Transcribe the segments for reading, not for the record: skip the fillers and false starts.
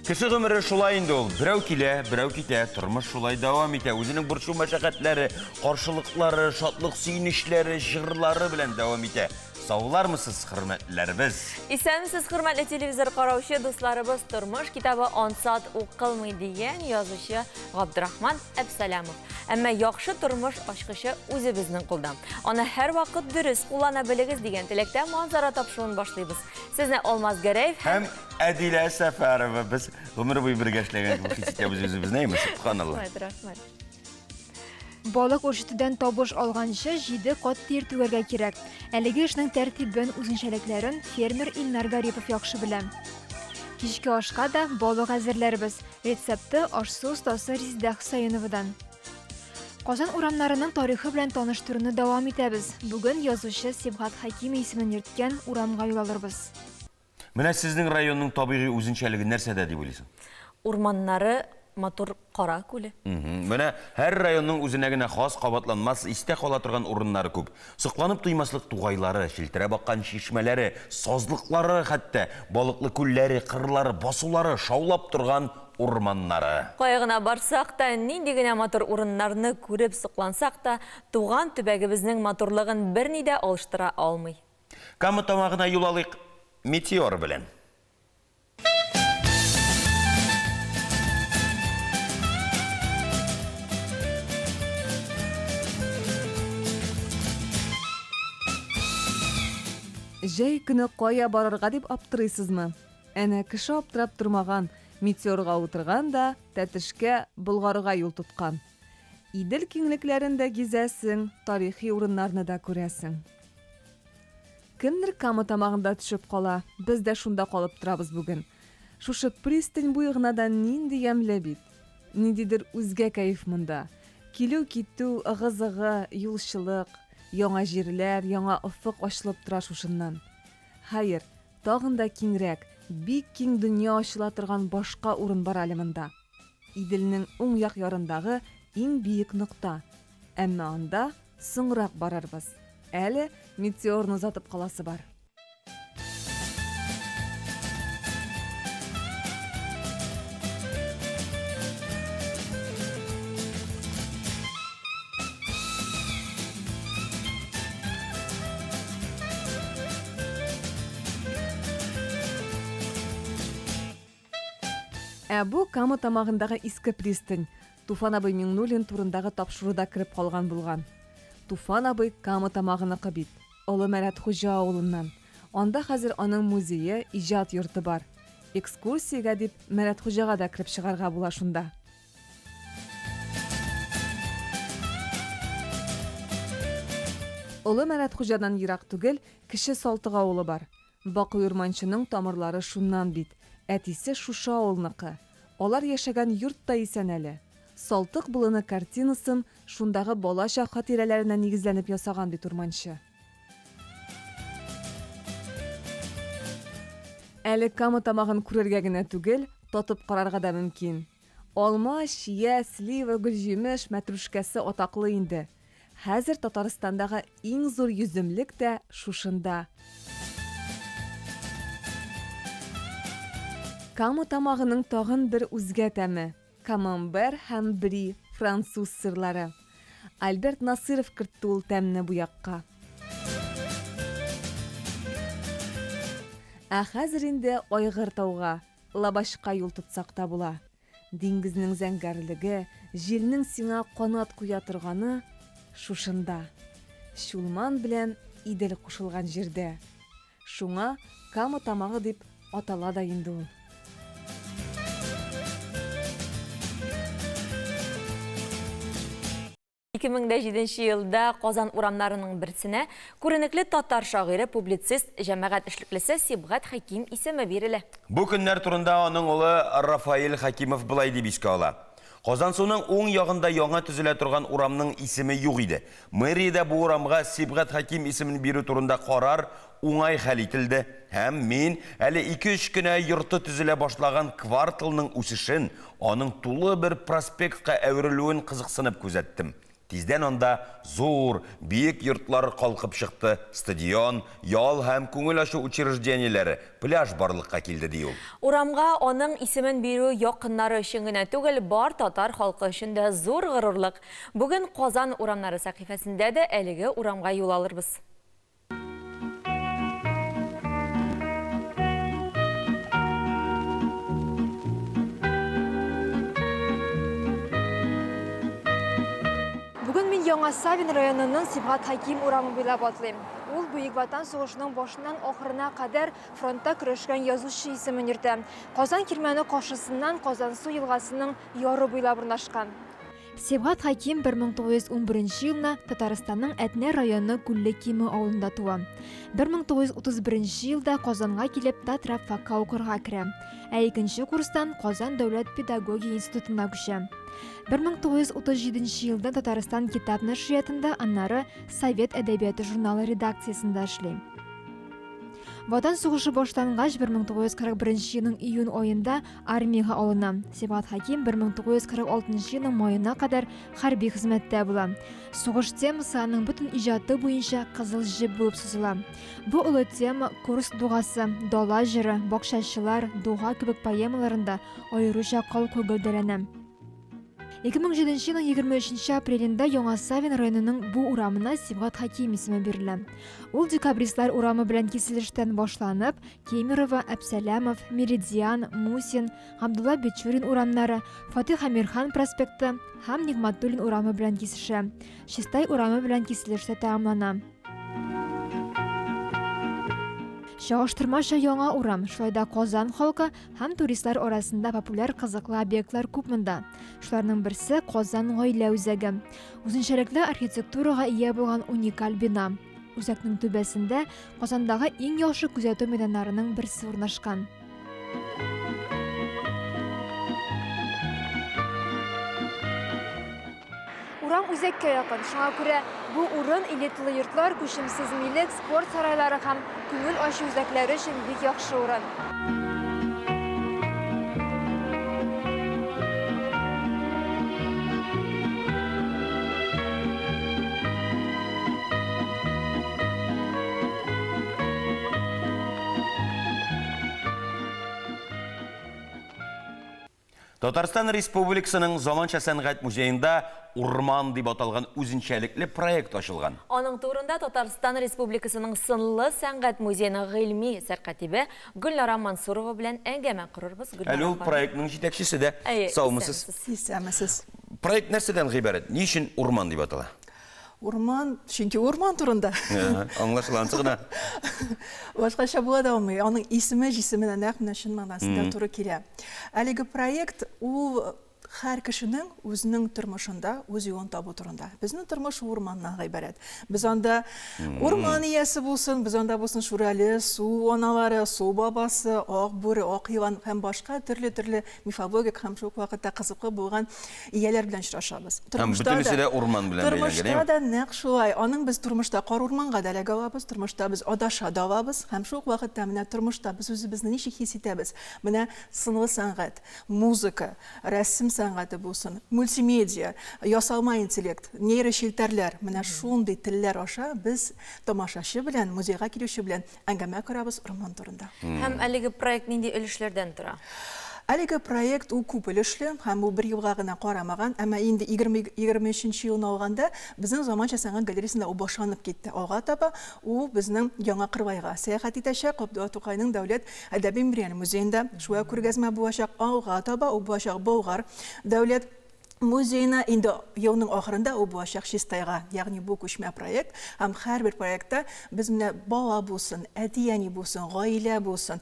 Кеше гомере шулай инде ул. Берәү килә, берәү китә, тормыш шулай дәвам итә. Үзенең борчу мәшәкатьләре, каршылыклары, шатлык сөенечләре, җырлары белән дәвам итә. Саулармысыз, хөрмәтләребез? Исәнмесез, хөрмәтле телевизор караучы дусларыбыз. Тормыш китабы ансат укылмый дигән язучы Габдрахман Әбсәләмов. Әмма яхшы тормыш ачкычы үзебезнең кулда. Аны һәрвакыт дөрес куллана белегез дигән теләктә манзара тапшыруын башлыйбыз. Сезне Алмаз Гәрәев һәм Әдилә Сәфәрова. Без гомер буе бергә эшләгән кебек хис итәбез үзебезне, әйме, субханалла. Рәхмәт, рәхмәт. Балык үрчетүдән табыш алганчы 7 кат тир түгәргә кирәк. Әлеге эшнең тәртибен, үзенчәлекләрен фермер Илнар Гарипов яхшы белә. Кичке ашка да балык әзерләрбез. Рецепты аш-су остасы Резидә Хөсәеновадан. Казан урамнарының тарихы белән таныштыруны дәвам итәбез. Бүген язучы Сибгат Хәкими исемен йөрткән урамга юл алырбыз. Менә сезнең районның табигый үзенчәлеге нәрсәдә дип уйлыйсың? Урманнары, матур Кара күле. Менә һәр районның үзенә генә хас, кабатланмас, истә кала торган урыннары күп. Сокланып туймаслык тугайлары, челтерәп аккан чишмәләре, сазлыклары, хәтта балыклы күлләре, кырлары, басулары, шаулап торган урманнары. Кая гына барсак та, нинди генә матур урыннарны күреп соклансак та, туган төбәгебезнең матурлыгын берни дә алыштыра алмый. Кама Тамагына юл алыйк Метеор белән. Җәй көне кая барырга дип аптырыйсызмы? Әнә кеше аптырап тормаган, Метеорга утырган да, Тәтешкә, Болгарга юл тоткан. Идел киңлекләрен дә гизәсең, тарихи урыннарны да күрәсең. Кемдер Кама Тамагында төшеп кала, без дә шунда калып торабыз бүген. Шушы пристань буе гына да нинди ямьле бит! Ниндидер үзгә кәеф монда. Килү-китү, ыгы-зыгы, юлчылык, яңа җирләр, яңа офык ачылып тора шушыннан. Хәер, тагын да киңрәк, бик киң дөнья ачыла торган башка урын бар әле монда. Иделнең уң як ярындагы иң биек нокта. Әмма анда соңрак барырбыз. Әле Метеорны озатып каласы бар. Ә бу Кама Тамагындагы иске пристань. Туфан абый Миңнуллин турындагы тапшыруда кереп калган булган. Туфан абый Кама Тамагыныкы бит, Олы Мәрәтхуҗа авылыннан. Анда хәзер аның музее, иҗат йорты бар. Экскурсиягә дип Мәрәтхуҗага да кереп чыгарга була шунда. Олы Мәрәтхуҗадан ерак түгел Кече Салтык авылы бар. Бакый Урманчының тамырлары шуннан бит. Әтисе шушы авылныкы. Алар яшәгән йорт та исән әле. Салтык болыны картинасын шундагы балачак хатирәләренә нигезләнеп ясаган бит Урманчы. Әле Кама Тамагын күрергә генә түгел, татып карарга да мөмкин. Алма, чия, слива, гөлҗимеш, мәтрүшкәсе атаклы инде. Хәзер Татарстандагы иң зур йөземлек тә шушында. Кама Тамагының тагын бер үзгә тәме, камамбер һәм бри, француз сырлары. Альберт Насыйров кертте ул тәмне бу якка. Ә хәзер инде Айгыр тауга, Лабачка юл тотсак та була. Диңгезнең зәңгәрлеге, җилнең сиңа канат куя торганы шушында. Чулман белән Идел кушылган җирдә. Шуңа Кама Тамагы дип атала да инде ул. 2007 елда Казан урамнарының берсенә күренекле татар шагыйре, публицист, җәмәгать эшлеклесе Сибгат Хәким исеме бирелә. Бу көннәр турында аның улы Рафаэль Хәкимов былай дип искә ала. Казансуның уң ягында яңа төзелә торган урамның исеме юк иде. Мэриядә бу урамга Сибгат Хәким исемен бирү турында карар уңай хәл ителде. Һәм мин әле ике-өч кенә йорты төзелә башлаган кварталның үсешен, аның тулы бер проспектка әверелүен кызыксынып күзәттем. Тиздән анда зур, биек йортлар калкып чыкты, стадион, ял һәм күңел ачу учреждениеләре, пляж барлыкка килде, ди ул. Урамга аның исемен бирү якыннары өчен генә түгел, бар татар халкы өчен дә зур горурлык. Бүген Казан урамнары сәхифәсендә дә әлеге урамга юл алырбыз. Бүген мин Яңа Савин районының Сибгат Хәким урамы буйлап атлыйм. Ул Бөек Ватан сугышының башыннан ахырына кадәр фронтта көрәшкән язучы исемен йөртә. Казан кирмәне каршысыннан Казансу елгасының яры буйлап урнашкан. Сибгат Хәким 1911 елны Татарстанның Әтнә районы Күлле Киме авылында туа. 1931 елда Казанга килеп Татрабфакка укырга керә. Ә икенче курстан Казан дәүләт педагогия институтына күчә. 1937 елда Татарстан китап нәшриятында, аннары Совет әдәбияты журналы редакциясендә эшли. Ватан сугышы башлангач, 1941 елның июнь аенда армиягә алына. Сибгат Хәким 1946 елның маена кадәр хәрби хезмәттә була. Сугыш темасы аның бөтен иҗаты буенча кызыл җеп булып сузыла. Бу олы тема Курск дугасы, Дала җыры, Бакчачылар, Дуга кебек поэмаларында аеруча калку гәүдәләнә. 2007 елның 23 апрелендә Яңа Савин районының бу урамына Сибгат Хәким исеме бирелә. Ул Декабристлар урамы белән киселештән башланып, Кемерово, Әпсәләмов, Меридиан, Мусин, Габдулла Бичурин урамнары, Фатих Әмирхан проспекты һәм Нигматуллин урамы белән кисешә. Чистай урамы белән киселештә тәмамлана. Чагыштырмача яңа урам, шулай да Казан халкы һәм туристлар арасында популяр кызыклы объектлар күп монда. Шуларның берсе Казан гаилә үзәге. Үзенчәлекле архитектурага ия булган уникаль бина. Үзәкнең түбәсендә Казандагы иң яхшы күзәтү мәйданнарының берсе урнашкан. Урам үзәккә якын, шуңа күрә бу урын элиталы йортлар, күчемсез милек, спорт сарайлары һәм күңел ачу үзәкләре өчен бик яхшы урын. Татарстан Республикасының заманча сәнгать музеенда Урман дип аталган үзенчәлекле проект ачылган. Аның турында Татарстан Республикасының сынлы сәнгать музееның гыйльми сәркатибе Гөлнара Мансурова белән әңгәмә корырбыз. Әле ул проектның җитәкчесе дә. Саумысыз. Исәнмесез. Проект нәрсәдән гыйбарәт? Ни өчен Урман дип атала? Урман, чөнки урман турында. Аңлашылгансы гына. Башкача була да алмый. Аның исеме җисеменә нәкъ менә чын мәгънәсендә туры килә. Әлеге проект ул һәр кешенең үзенең тормышында үз юлын табу турында. Безнең тормыш урманнан гыйбарәт. Без анда урман иясе булсын, без анда булсын шүрәле, су аналары, су бабасы, ак бүре, ак елан һәм башка төрле-төрле мифологик һәм шул ук вакытта кызыклы булган ияләр белән очрашабыз. Һәм бөтенесе дә урман белән бәйләнгән. Тормышта да нәкъ шулай. Аның без тормышта кар урманга да эләгә алабыз, тормышта без адаша да алабыз һәм шул ук вакытта менә тормышта без үзебезне ничек хис итәбез? Менә сынлы сәнгать, музыка, рәсем сәнгате булсын, мультимедиа, ясалма интеллект, нейрочелтәрләр, менә шундый телләр аша без тамашачы белән, музейга килүче белән әңгәмә корабыз урман турында. Һәм әлеге проект нинди өлешләрдән тора? Әлеге проект ул күп өлешле һәм ул бер елга гына карамаган, әмма инде 23 елны алганда безнең заманча сәнгать галереясендә ул башланып китте. Алга таба ул безнең Яңа Кырвайга сәяхәт итәчәк, Габдулла Тукайның дәүләт әдәби мемориаль музеенда шулай күргәзмә булачак. Алга таба ул булачак Болгар дәүләт музеена, инде елның ахырында ул булачак Чистайга, ягъни бу күчмә проект. Һәм һәрбер проектта без менә бала булсын, әти-әни булсын, гаилә булсын,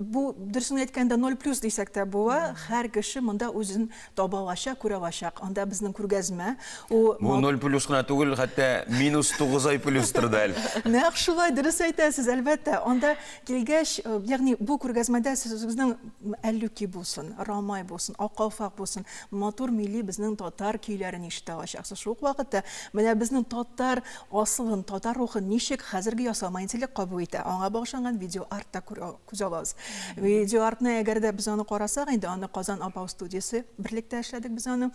бу дөресен әйткәндә 0 плюс дисәк тә була, һәр кеше монда үзен таба алачак, күрә алачак. Анда безнең күргәзмә. Бу 0 плюс кына түгел, хәтта минус 9 ай плюстыр да әле. Нәкъ шулай, дөрес әйтәсез, әлбәттә. Анда килгәч, ягъни бу күргәзмәдә сез үзегезнең Әллүки булсын, Рамай булсын, Ак калфак булсын, матур милли безнең татар көйләрен ишетә алачаксыз. Шул ук вакытта менә безнең татар асылын, татар рухын ничек хәзерге ясалма интеллект кабул итә, аңа багышланган видео артта күз алабыз. Видеоартны әгәр дә без аны карасак, инде аны Казан Апау студиясе берлектә эшләдек без аны.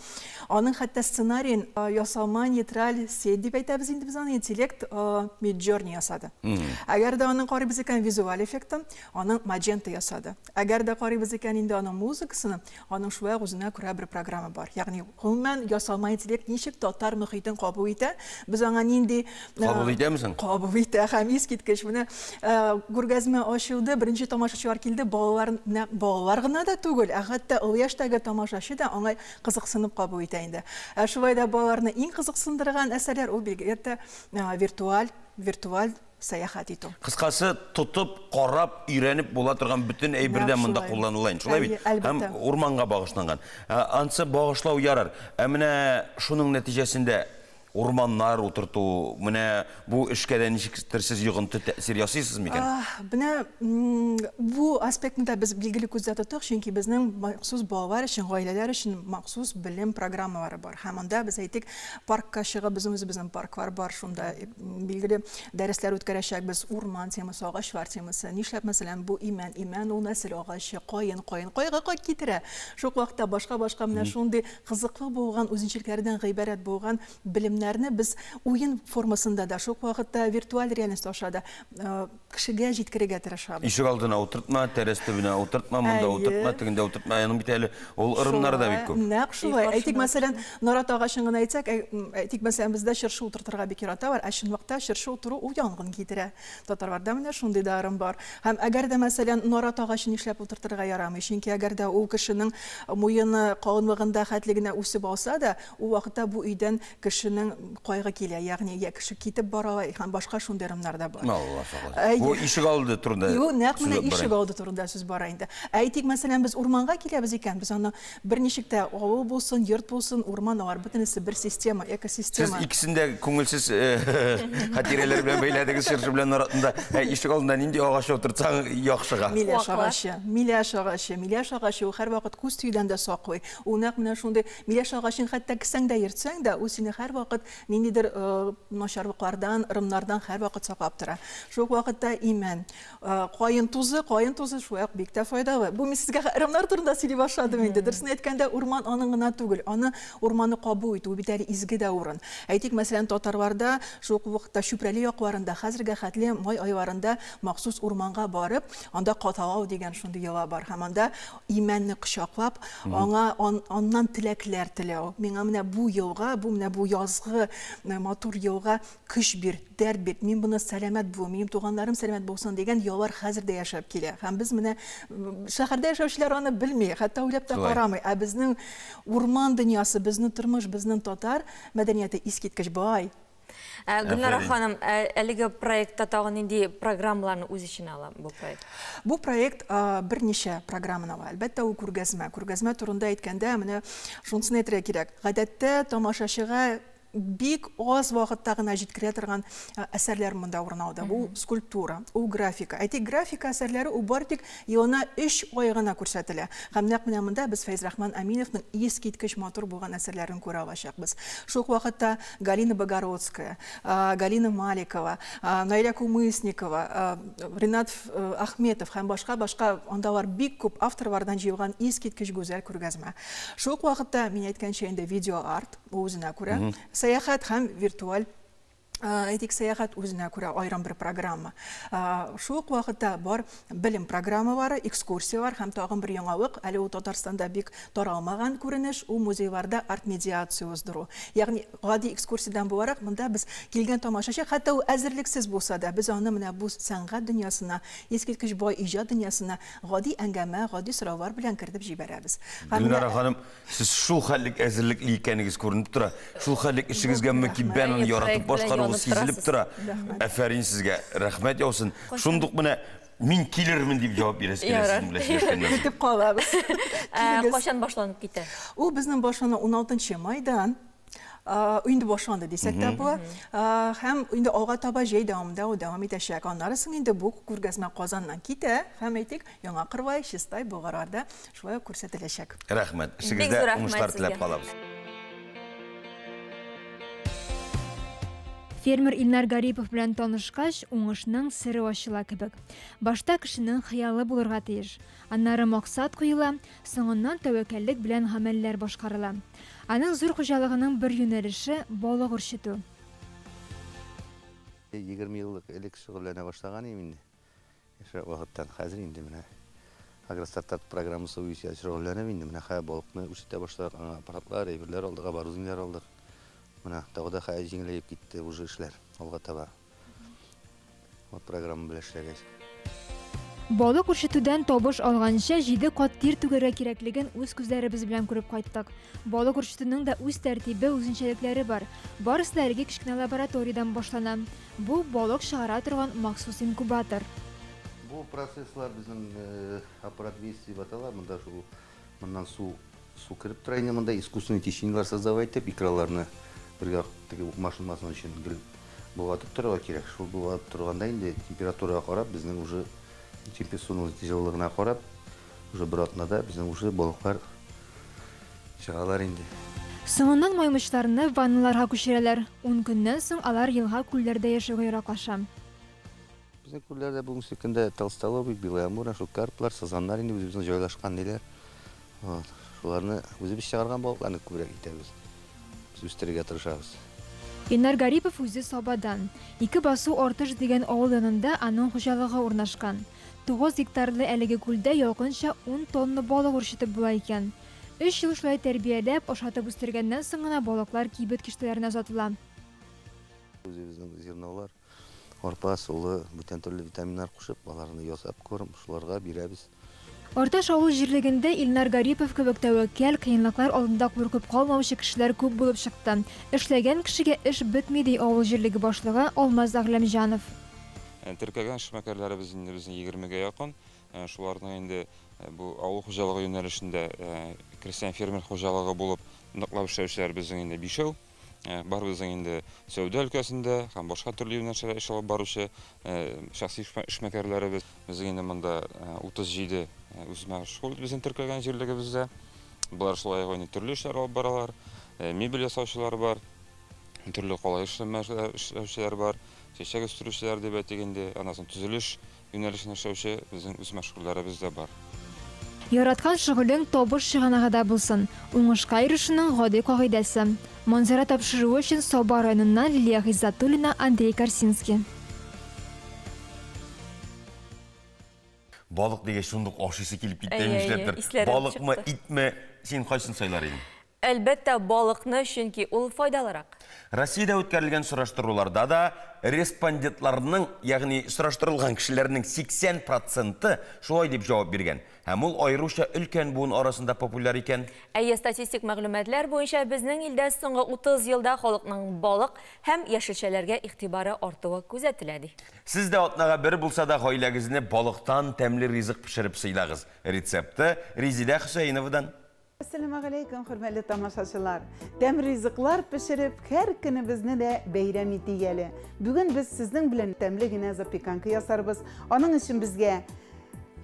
Аның хәтта сценариен ясалма нейтраль сеть дип әйтәбез инде без аны, интеллект Midjourney ясады. Әгәр дә аның карыйбыз икән визуаль эффектын, аның Magenta ясады. Әгәр дә карыйбыз икән инде аның музыкасын, аның шулай ук үзенә күрә бер программа бар. Ягъни гомумән ясалма интеллект ничек татар мөхитен кабул итә, без аңа нинди кабул итәме соң? Кабул итә һәм искиткеч. Менә күргәзмә ачылды, беренче тамашачылар килде, балалар, балалар гына да түгел, ә хәтта олы яшьтәге тамашачы да аңа кызыксынып кабул итә инде. Ә шулай да балаларны иң кызыксындырган әсәрләр ул билгеле виртуаль сәяхәт итү. Кыскасы, тотып, карап, өйрәнеп була торган бөтен әйбер дә монда кулланыла инде. Шулай бит? Һәм урманга багышланган. Ансы багышлау ярар. Ә менә шуның нәтиҗәсендә урманнар утырту, менә бу эшкә дә ничектер сез йогынты тәэсир ясыйсыз микән? Менә бу аспектны да без билгеле күздә тоттык, чөнки безнең махсус балалар өчен, гаиләләр өчен махсус белем программалары бар. Һәм анда без әйтик, паркка чыгып, безнең үзебезнең парклар бар, шунда билгеле дәресләр үткәрәчәкбез, урман темасы, агачлар темасы. Нишләп, мәсәлән, бу имән, имән ул нәсел агачы, каен, каен кайга кай китерә. Шул вакытта башка-башка менә шундый кызыклы булган, үзенчәлекләрдән гыйбарәт булган белемнәрне без уен формасында да, шул вакытта виртуаль реальность аша да кешегә җиткерергә тырышабыз. Ишек алдына утыртма, тәрәз төбенә утыртма, монда утыртма, тегендә утыртма, аның бит әле ул ырымнары да бик күп. Нәкъ шулай. Әйтик, мәсәлән, нарат агачын гына әйтсәк, әйтик, мәсәлән, бездә чыршы утыртырга бик яраталар, ә чынлыкта чыршы утыру ул янгын китерә. Татарларда менә шундый да ырым бар. Һәм әгәр дә, мәсәлән, нарат агачын нишләп утыртырга ярамый? Чөнки әгәр дә ул кешенең муены калынлыгында хәтле генә үсеп алса да, ул вакытта бу өйдән кешенең кайгы килә, ягъни я кеше китеп бара һәм башка шундый ырымнар да бар. Алла сакласын. Бу ишек алды турында. Юк, нәкъ менә ишек алды турында сүз бара инде. Әйтик, мәсәлән, без урманга киләбез икән, без аны берничек тә авыл булсын, йорт булсын, урман алар бөтенесе бер система, экосистема. Сез икесен дә күңелсез хатирәләр белән бәйләдегез, чыршы белән наратында. Ишек алдында нинди агач утыртсаң яхшыга? Миләш агачы, миләш агачы, миләш агачы ул һәрвакыт күз тиюдән дә саклый. Ул нәкъ менә шундый миләш агачын хәтта кесәңдә йөртсәң дә, ул сине һәрвакыт ниндидер начарлыклардан, ырымнардан һәрвакыт саклап тора. Шул ук вакытта имән, каен тузы, каен тузы шулай ук бик тә файдалы. Бу мин сезгә ырымнар турында сөйли башладым инде. Дөресен әйткәндә, урман аның гына түгел, аны урманны кабул итү бит әле изге дә урын. Әйтик, мәсәлән, татарларда шул ук вакытта Чүпрәле якларында хәзергә хәтле май айларында махсус урманга барып, анда каталау дигән шундый йола бар. Һәм анда имәнне кочаклап, аңа аннан теләкләр теләү. Миңа менә бу елга, бу менә бу язгы матур елга көч бир, дәрт бир. Мин моны сәламәт бул, минем туганнарым сәламәт булсын дигән йолалар хәзер дә яшәп килә. Һәм без менә шәһәрдә яшәүчеләр аны белми, хәтта уйлап та карамый. Ә безнең урман дөньясы, безнең тормыш, безнең татар мәдәнияте искиткеч бай. Гөлнара ханым, әлеге проектта тагын нинди программаларны үз эченә ала бу проект? Бу проект берничә программаны ала. Әлбәттә, ул күргәзмә. Күргәзмә турында әйткәндә, менә шунысын әйтергә кирәк. Гадәттә тамашачыга бик аз вакытта гына җиткерә торган әсәрләр монда урын алды. Бу скульптура, ул графика. Әйтик, графика әсәрләре ул бары тик елына 3 ай гына күрсәтелә. Һәм нәкъ менә монда без Фәйзрахман Аминовның искиткеч матур булган әсәрләрен күрә алачакбыз. Шул ук вакытта Галина Богородская, Галина Маликова, Наиля Кумысникова, Ринат Ахметов һәм башка-башка андалар бик күп авторлардан җыелган искиткеч гүзәл күргәзмә. Шул ук вакытта мин әйткәнчә инде видеоарт үзенә күрә сәяхәт һәм виртуаль, әйтик, сәяхәт үзенә күрә аерым бер программа. Шул ук вакытта бар белем программалары, экскурсиялар һәм тагын бер яңалык, әле ул Татарстанда бик таралмаган күренеш, ул музейларда арт-медиация уздыру. Ягъни гади экскурсиядән буларак монда без килгән тамашачы, хәтта ул әзерлексез булса да, без аны менә бу сәнгать дөньясына, искиткеч бай иҗат дөньясына гади әңгәмә, гади сораулар белән кертеп җибәрәбез. Гөлнара ханым, сез шул хәллек әзерлекле икәнегез күренеп тора. Шул хәллек эшегезгә мөкиббән яратып башкаруыгыз сизелеп тора. Афәрин сезгә, рәхмәт яусын. Шундук менә мин килермен дип җавап бирәсез килә сезнең белән сөйләшкәннән. Көтеп калабыз. Кайчан башланып китә? Ул безнең башлана 16 майдан. Инде башланды дисәк тә була. Һәм инде алга таба җәй дәвамында ул дәвам итәчәк. Аннары соң инде бу күргәзмә Казаннан китә һәм әйтик, Яңа Кырвай, Чистай, Болгарларда шулай ук күрсәтеләчәк. Рәхмәт. Эшегездә уңышлар теләп калабыз. Фермер Илнар Гарипов белән танышкач, уңышның сере ачыла кебек. Башта кешенең хыялы булырга тиеш. Аннары максат куела, соңыннан тәвәккәллек белән гамәлләр башкарыла. Аның зур хуҗалыгының бер юнәлеше балык үрчетү. 20 еллык элек шөгыльләнә башлаган идем инде. Яшьрәк вакыттан хәзер инде менә Агростартап программасы буенча шөгыльләнеп инде менә хәзер балыкны үрчетә башладык, аңа аппаратлар, әйберләр алдык, оборудованиеләр алдык. Менә тагы да хәзер җиңеләеп китте уже эшләр алга таба. Вот программа белән эшләгәч. Балык үрчетүдән табыш алганчы 7 кат тир түгәргә кирәклеген үз күзләребез белән күреп кайттык. Балык үрчетүнең дә үз тәртибе, үзенчәлекләре бар. Барысы да әлеге кечкенә лабораториядән башлана. Бу балык чыгара торган махсус инкубатор. Бу процесслар безнең аппарат вес дип атала. Монда шул моннан су кереп тора инде, монда искусственный течениелар создавать итеп, икраларны бергә теге укмашынмасын өчен гел болгатып торырга кирәк. Шул болгатып торганда инде температурага карап, безнең уже суның җылылыгына карап, уже бер атнада безнең уже балыклар чыгалар инде. Соңыннан маймычларны ванналарга күчерәләр. 10 көннән соң алар елга күлләрдә яшәүгә яраклаша. Безнең күлләрдә бүгенге көндә толстолобик, белый амур, шул карплар, сазаннар инде үзебезнең җайлашкан диләр. Вот. Шуларны үзебез чыгарган балыкларны күбрәк итәбез. Без үстерергә тырышабыз. Илнар Гарипов үзе Сабадан. Ике басу Артыш дигән авыл янында аның хуҗалыгы урнашкан. 9 гектарлы әлеге күлдә якынча 10 тонна балык үрчетеп була икән. 3 ел шулай тәрбияләп, ашатып үстергәннән соң гына балыклар кибет киштәләренә озатыла. Үзебезнең зернолар, арпа, солы, бүтән төрле витаминнар кушып, аларны ясап корм, шуларга бирәбез. Арташ авыл җирлегендә Илнар Гарипов кебек тәвәккәл, кыенлыклар алдында куркып калмаучы кешеләр күп булып чыкты. Эшләгән кешегә эш бетми, ди авыл җирлеге башлыгы Алмаз Әгъләмҗанов. Теркәгән эшмәкәрләребез инде безнең 20-гә якын. Шуларның инде бу авыл хуҗалыгы юнәлешендә крестьян фермер хуҗалыгы булып ныклап эшләүчеләр безнең инде 5-әү. Бар безнең инде сәүдә өлкәсендә һәм башка төрле юнәлешләрдә эш алып баручы шәхси эшмәкәрләребез. Безнең инде монда 37 үзмәшгуль безнең теркәлгән җирлегебездә. Болар шулай ук инде төрле эшләр алып баралар. Мебель ясаучылар бар, төрле калай эшләүчеләр бар, чәчәк үстерүчеләр дип әйтик инде, аннан соң төзелеш юнәлешендә эшләүче безнең үзмәшгульләребез дә бар. Яраткан шөгылең табыш чыганагы да булсын. Уңышка ирешүнең гади кагыйдәсе. Манзара тапшыруы өчен Саба районыннан Лилия Гыйззатуллина, Андрей Корсинский. Балык дигәч шундук ашыйсы килеп китте, нишләптер. Балыкмы, итме, син кайсын сайлар идең? Әлбәттә, балыкны, чөнки ул файдалырак. Россиядә үткәрелгән сораштыруларда да респондентларның, ягъни сораштырылган кешеләрнең 80% шулай дип җавап биргән. Һәм ул аеруча өлкән буын арасында популяр икән. Әйе, статистик мәгълүматлар буенча безнең илдә соңгы 30 елда халыкның балык һәм яшелчәләргә игътибары артуы күзәтелә, ди. Сез дә атнага бер булса да гаиләгезне балыктан тәмле ризык пешереп сыйлагыз. Рецепты Резидә Хөсәеновадан. Ассаламу алейкум, хөрмәтле тамашачылар. Тәм ризыклар пешереп, һәр көнебезне дә бәйрәм итик әле. Бүген без сезнең белән тәмле генә запеканка ясарбыз. Аның өчен безгә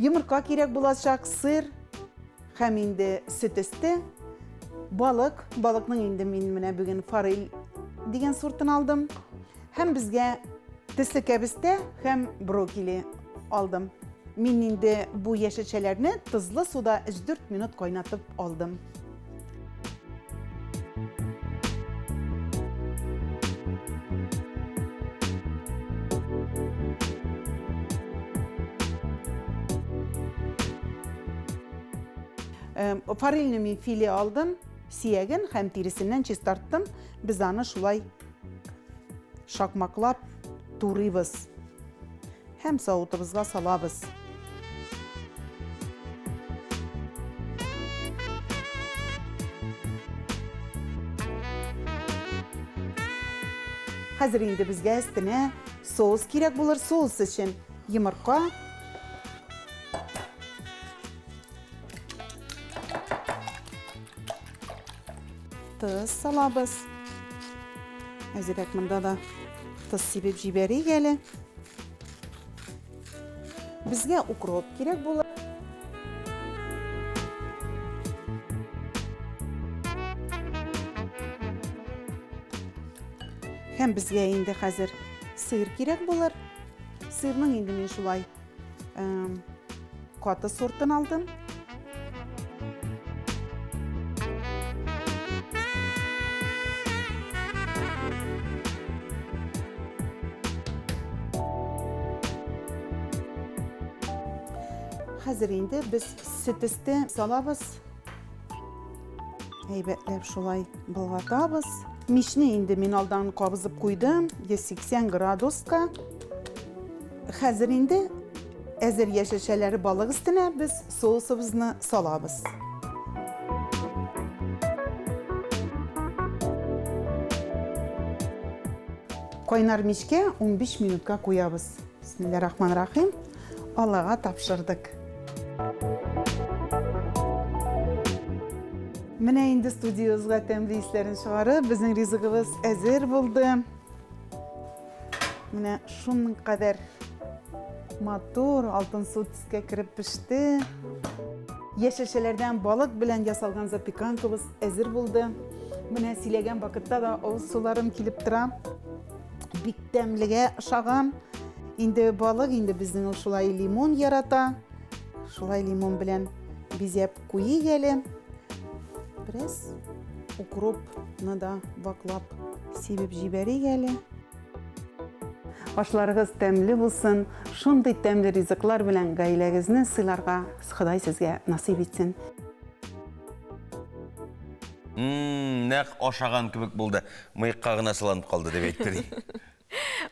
йомырка кирәк булачак, сыр һәм инде сөт өсте, балык. Балыкның инде мин менә бүген форель дигән сортын алдым. Һәм безгә төсле кәбестә һәм брокколи алдым. Мин инде бу яшелчәләрне тозлы суда 3-4 минут кайнатып алдым. Форельне мин филе алдым, сияген һәм тиресеннән чистарттым. Без аны шулай шакмаклап турыйбыз һәм савытыбызга салабыз. Хәзер инде безгә өстенә соус кирәк булыр. Соус өчен йомырка, тоз салабыз. Әзерәк монда да тоз сибеп җибәрик әле. Безгә укроп кирәк булыр. Һәм безгә инде хәзер сыр кирәк булыр. Сырның инде мин шулай каты сортын алдым. Хәзер инде без сөт өсте салабыз. Әйбәтләп шулай болгатабыз. Мичне инде мин алдан кабызып куйдым, 180 градуска. Хәзер инде әзер яшелчәләре балык өстенә без соусыбызны салабыз. Кайнар мичкә 15 минутка куябыз. Бисмиллахир-рахманир-рахим. Аллага тапшырдык. Менә инде студиябызга тәмле исләрен чыгарып, безнең ризыгыбыз әзер булды. Менә шуның кадәр матур алтынсу төскә кереп пеште. Яшелчәләрдән балык белән ясалган запеканкабыз әзер булды. Менә сөйләгән вакытта да авыз суларым килеп тора. Бик тәмлегә ошаган. Инде балык инде безнең ул шулай лимон ярата. Шулай лимон белән бизәп куйыйк әле. Бераз укропны да ваклап сибеп җибәрик әле. Ашларыгыз тәмле булсын. Шундый тәмле ризыклар белән гаиләгезне сыйларга Ходай сезгә насыйп итсен. Нәкъ ашаган кебек булды. Мыекка гына сыланып калды дип әйтте.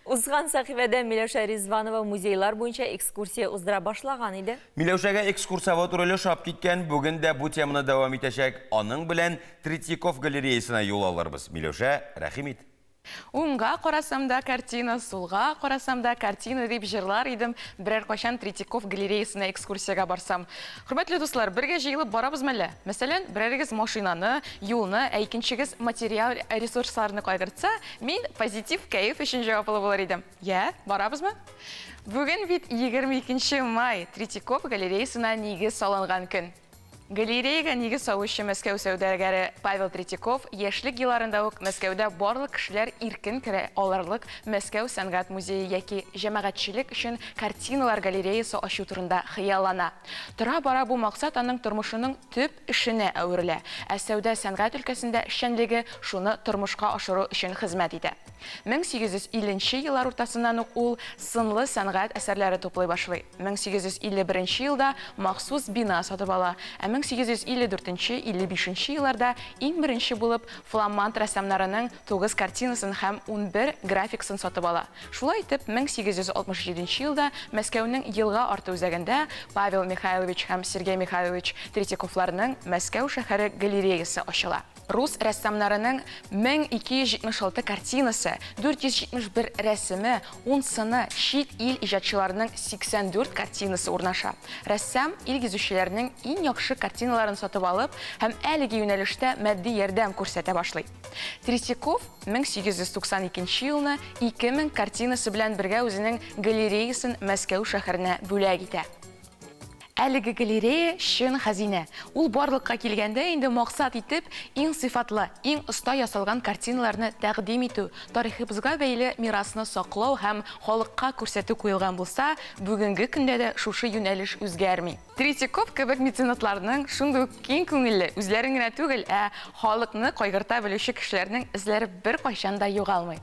Узган сәхифәдә Миләүшә Ризванова музейлар буенча экскурсия уздыра башлаган иде. Миләүшәгә экскурсовод роле ошап киткән, бүген дә бу теманы дәвам итәчәк. Аның белән Третьяков галереясына юл алырбыз. Миләүшә, рәхим ит. Уңга карасам да картина, сулга карасам да картина дип җырлар идем, берәр кайчан Третьяков галереясына экскурсиягә барсам. Хөрмәтле дуслар, бергә җыелып барабыз мәллә? Мәсәлән, берәрегез машинаны, юлны, ә икенчегез материал ресурсларны кайгыртса, мин позитив кәеф өчен җаваплы булыр идем. Я, барабызмы? Бүген бит 22 май, Третьяков галереясына нигез салынган көн. Галереяга нигез салучы Мәскәү сәүдәгәре Павел Третьяков яшьлек елларында ук Мәскәүдә барлык кешеләр иркен керә алырлык Мәскәү сәнгать музее яки җәмәгатьчелек өчен картиналар галереясы ачу турында хыяллана. Тора-бара бу максат аның тормышының төп эшенә әверелә, ә сәүдә сәнгать өлкәсендә эшчәнлеге шуны тормышка ашыру өчен хезмәт итә. 1850 еллар уртасыннан ук ул сынлы сәнгать әсәрләре туплый башлый. 1851 елда махсус бина сатып ала, ә 1854-55 елларда иң беренче булып фламанд рәссамнарының 9 картинасын һәм 11 графикасын сатып ала. Шулай итеп 1867 елда Мәскәүнең елга арты үзәгендә Павел Михайлович һәм Сергей Михайлович Третьяковларның Мәскәү шәһәре галереясы ачыла. Рус рәссамнарының 1276 картинасы, 471 рәсеме, 10 сыны, чит ил иҗатчыларының 84 картинасы урнаша. Рәссам ил гизүчеләрнең иң яхшы картиналарын сатып алып һәм әлеге юнәлештә матди ярдәм күрсәтә башлый. Третьяков 1892 елны 2000 картинасы белән бергә үзенең галереясын Мәскәү шәһәренә бүләк итә. Әлеге галерея чын хәзинә. Ул барлыкка килгәндә инде максат итеп иң сыйфатлы, иң оста ясалган картиналарны тәкъдим итү, тарихыбызга бәйле мирасны саклау һәм халыкка күрсәтү куелган булса, бүгенге көндә дә шушы юнәлеш үзгәрми. Третьяков кебек меценатларның шундый ук киң күңелле, үзләрен генә түгел, ә халыкны кайгырта белүче кешеләрнең эзләре беркайчан да югалмый.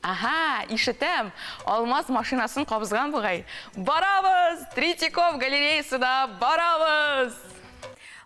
Аһа, ишетәм, Алмаз машинасын кабызган бугай. Барабыз! Третьяков галереясына барабыз!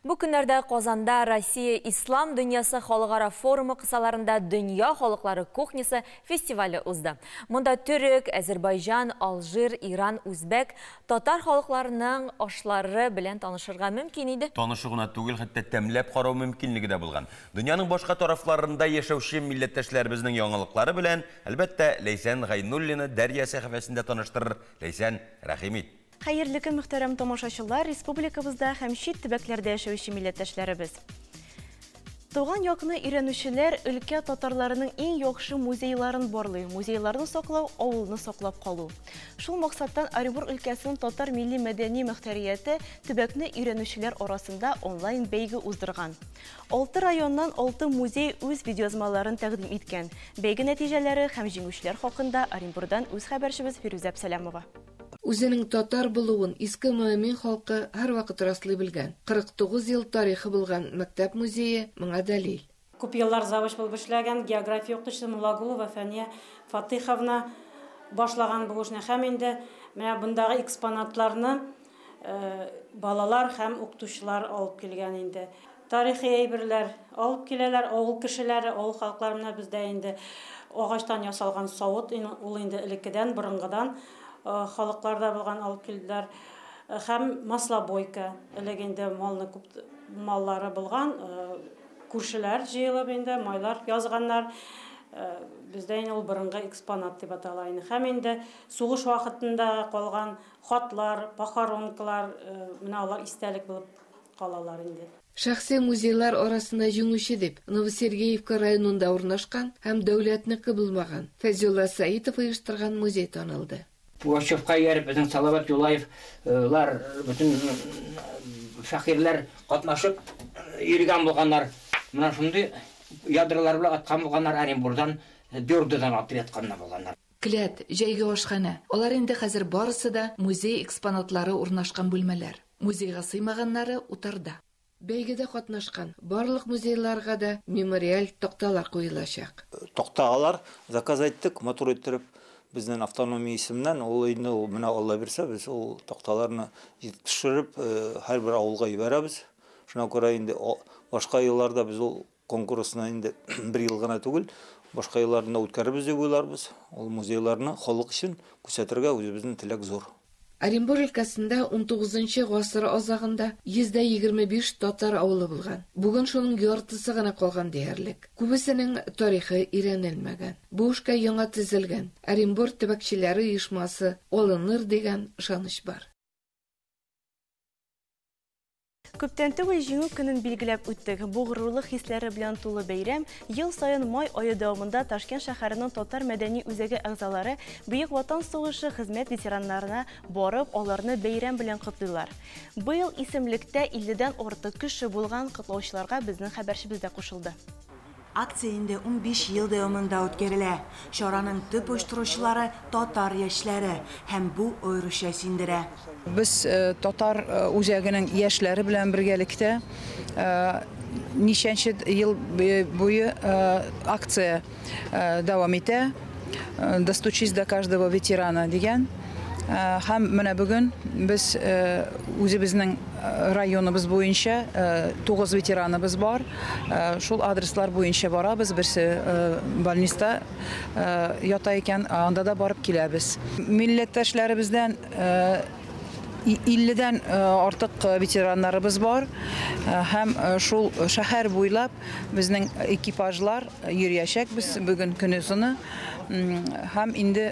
Бу көннәрдә Казанда Россия Ислам дөньясы халыкара форумы кысаларында Дөнья халыклары кухнясы фестивале узды. Монда төрек, Әзербайҗан, Алжир, Иран, Үзбәк, татар халыкларының ашлары белән танышырга мөмкин иде. Танышу гына түгел, хәтта тәмләп карау мөмкинлеге дә булган. Дөньяның башка тарафларында яшәүче милләттәшләребезнең яңалыклары белән, әлбәттә, Ләйсән Гайнуллина Дәрья сәхифәсендә таныштырыр. Ләйсән, рәхим ит. Хәерле көн, мөхтәрәм тамашачылар, республикабызда һәм чит төбәкләрдә яшәүче милләттәшләребез. Туган якны өйрәнүчеләр өлкә татарларының иң яхшы музейларын барлый. Музейларны саклау, авылны саклап калу. Шул максаттан Оренбург өлкәсенең татар милли мәдәни мөхтәрияте төбәкне өйрәнүчеләр арасында онлайн бәйге уздырган. 6 районнан 6 музей үз видеоязмаларын тәкъдим иткән. Бәйге нәтиҗәләре һәм җиңүчеләр хакында Оренбургдан үз хәбәрчебез Фирүзә Әпсәләмова. Үзенең татар булуын Иске Мөэмин халкы һәрвакыт раслый белгән. 49 ел тарихы булган мәктәп музее моңа дәлил. Күп еллар завуч булып эшләгән география укытучысы Муллагулова Фәния Фатыйховна башлаган бу эшне. Һәм инде менә бундагы экспонатларны балалар һәм укытучылар алып килгән инде. Тарихи әйберләр алып киләләр, авыл кешеләре, авыл халыклары менә бездә инде агачтан ясалган савыт, ул инде элеккедән, борынгыдан халыкларда булган алып килделәр. Һәм маслобойка, элек инде малны күп маллары булган, күршеләр җыелып инде майлар язганнар. Бездә инде ул борынгы экспонат дип атала инде. Һәм инде сугыш вакытында калган хатлар, похоронкалар, менә алар истәлек булып калалар инде. Шәхси музейлар арасында җиңүче дип Новосергеевка районында урнашкан һәм дәүләтнеке булмаган Фәйзулла Саитов оештырган музей танылды. Пугачевка ияреп безнең Салават Юлаевлар, бөтен фәкыйрьләр катнашып йөргән булганнар. Менә шундый ядролар белән аткан булганнар, Оренбургдан, Бюрдодан атып ятканнар булганнар. Кләт, җәйге ашханә. Алар инде хәзер барысы да музей экспонатлары урнашкан бүлмәләр. Музейга сыймаганнары утарда. Бәйгедә катнашкан барлык музейларга да мемориаль такталар куелачак. Такталар заказ иттек, матур иттереп безнең автономия исеменнән, ул инде ул менә Алла бирсә, без ул такталарны җитештереп һәрбер авылга җибәрәбез. Шуңа күрә инде башка елларда без ул конкурсны инде бер ел гына түгел, башка елларында үткәрербез дип уйларбыз. Ул музейларны халык өчен күрсәтергә үзебезнең теләк зур. Оренбург өлкәсендә 19 гасыр азагында 125 татар авылы булган. Бүген шуның яртысы гына калган диярлек. Күбесенең тарихы өйрәнелмәгән. Бу эшкә яңа төзелгән Оренбург төбәкчеләре оешмасы алыныр дигән ышаныч бар. Күптән түгел Җиңү көнен билгеләп үттек. Бу горурлык хисләре белән тулы бәйрәм ел саен май ае дәвамында Ташкент шәһәренең татар мәдәни үзәге әгъзалары Бөек Ватан сугышы хезмәт ветераннарына барып, аларны бәйрәм белән котлыйлар. Быел исемлектә 50-дән артык кеше булган котлаучыларга безнең хәбәрчебез дә кушылды. Акция инде 15 ел дәвамында үткәрелә. Чараның төп оештыручылары татар яшьләре һәм бу аеруча сөендерә. Без татар үзәгенең яшьләре белән бергәлектә ничәнче ел буе акция дәвам итә. Достучись до каждого ветерана дигән. Һәм менә бүген без үзебезнең районыбыз буенча 9 ветераныбыз бар. Шул адреслар буенча барабыз. Берсе больниста ята икән, анда да барып киләбез. Милләттәшләребездән 50-дән артык ветераннарыбыз бар. Һәм шул шәһәр буйлап безнең экипажлар йөриячәкбез бүген көне озыны. Һәм инде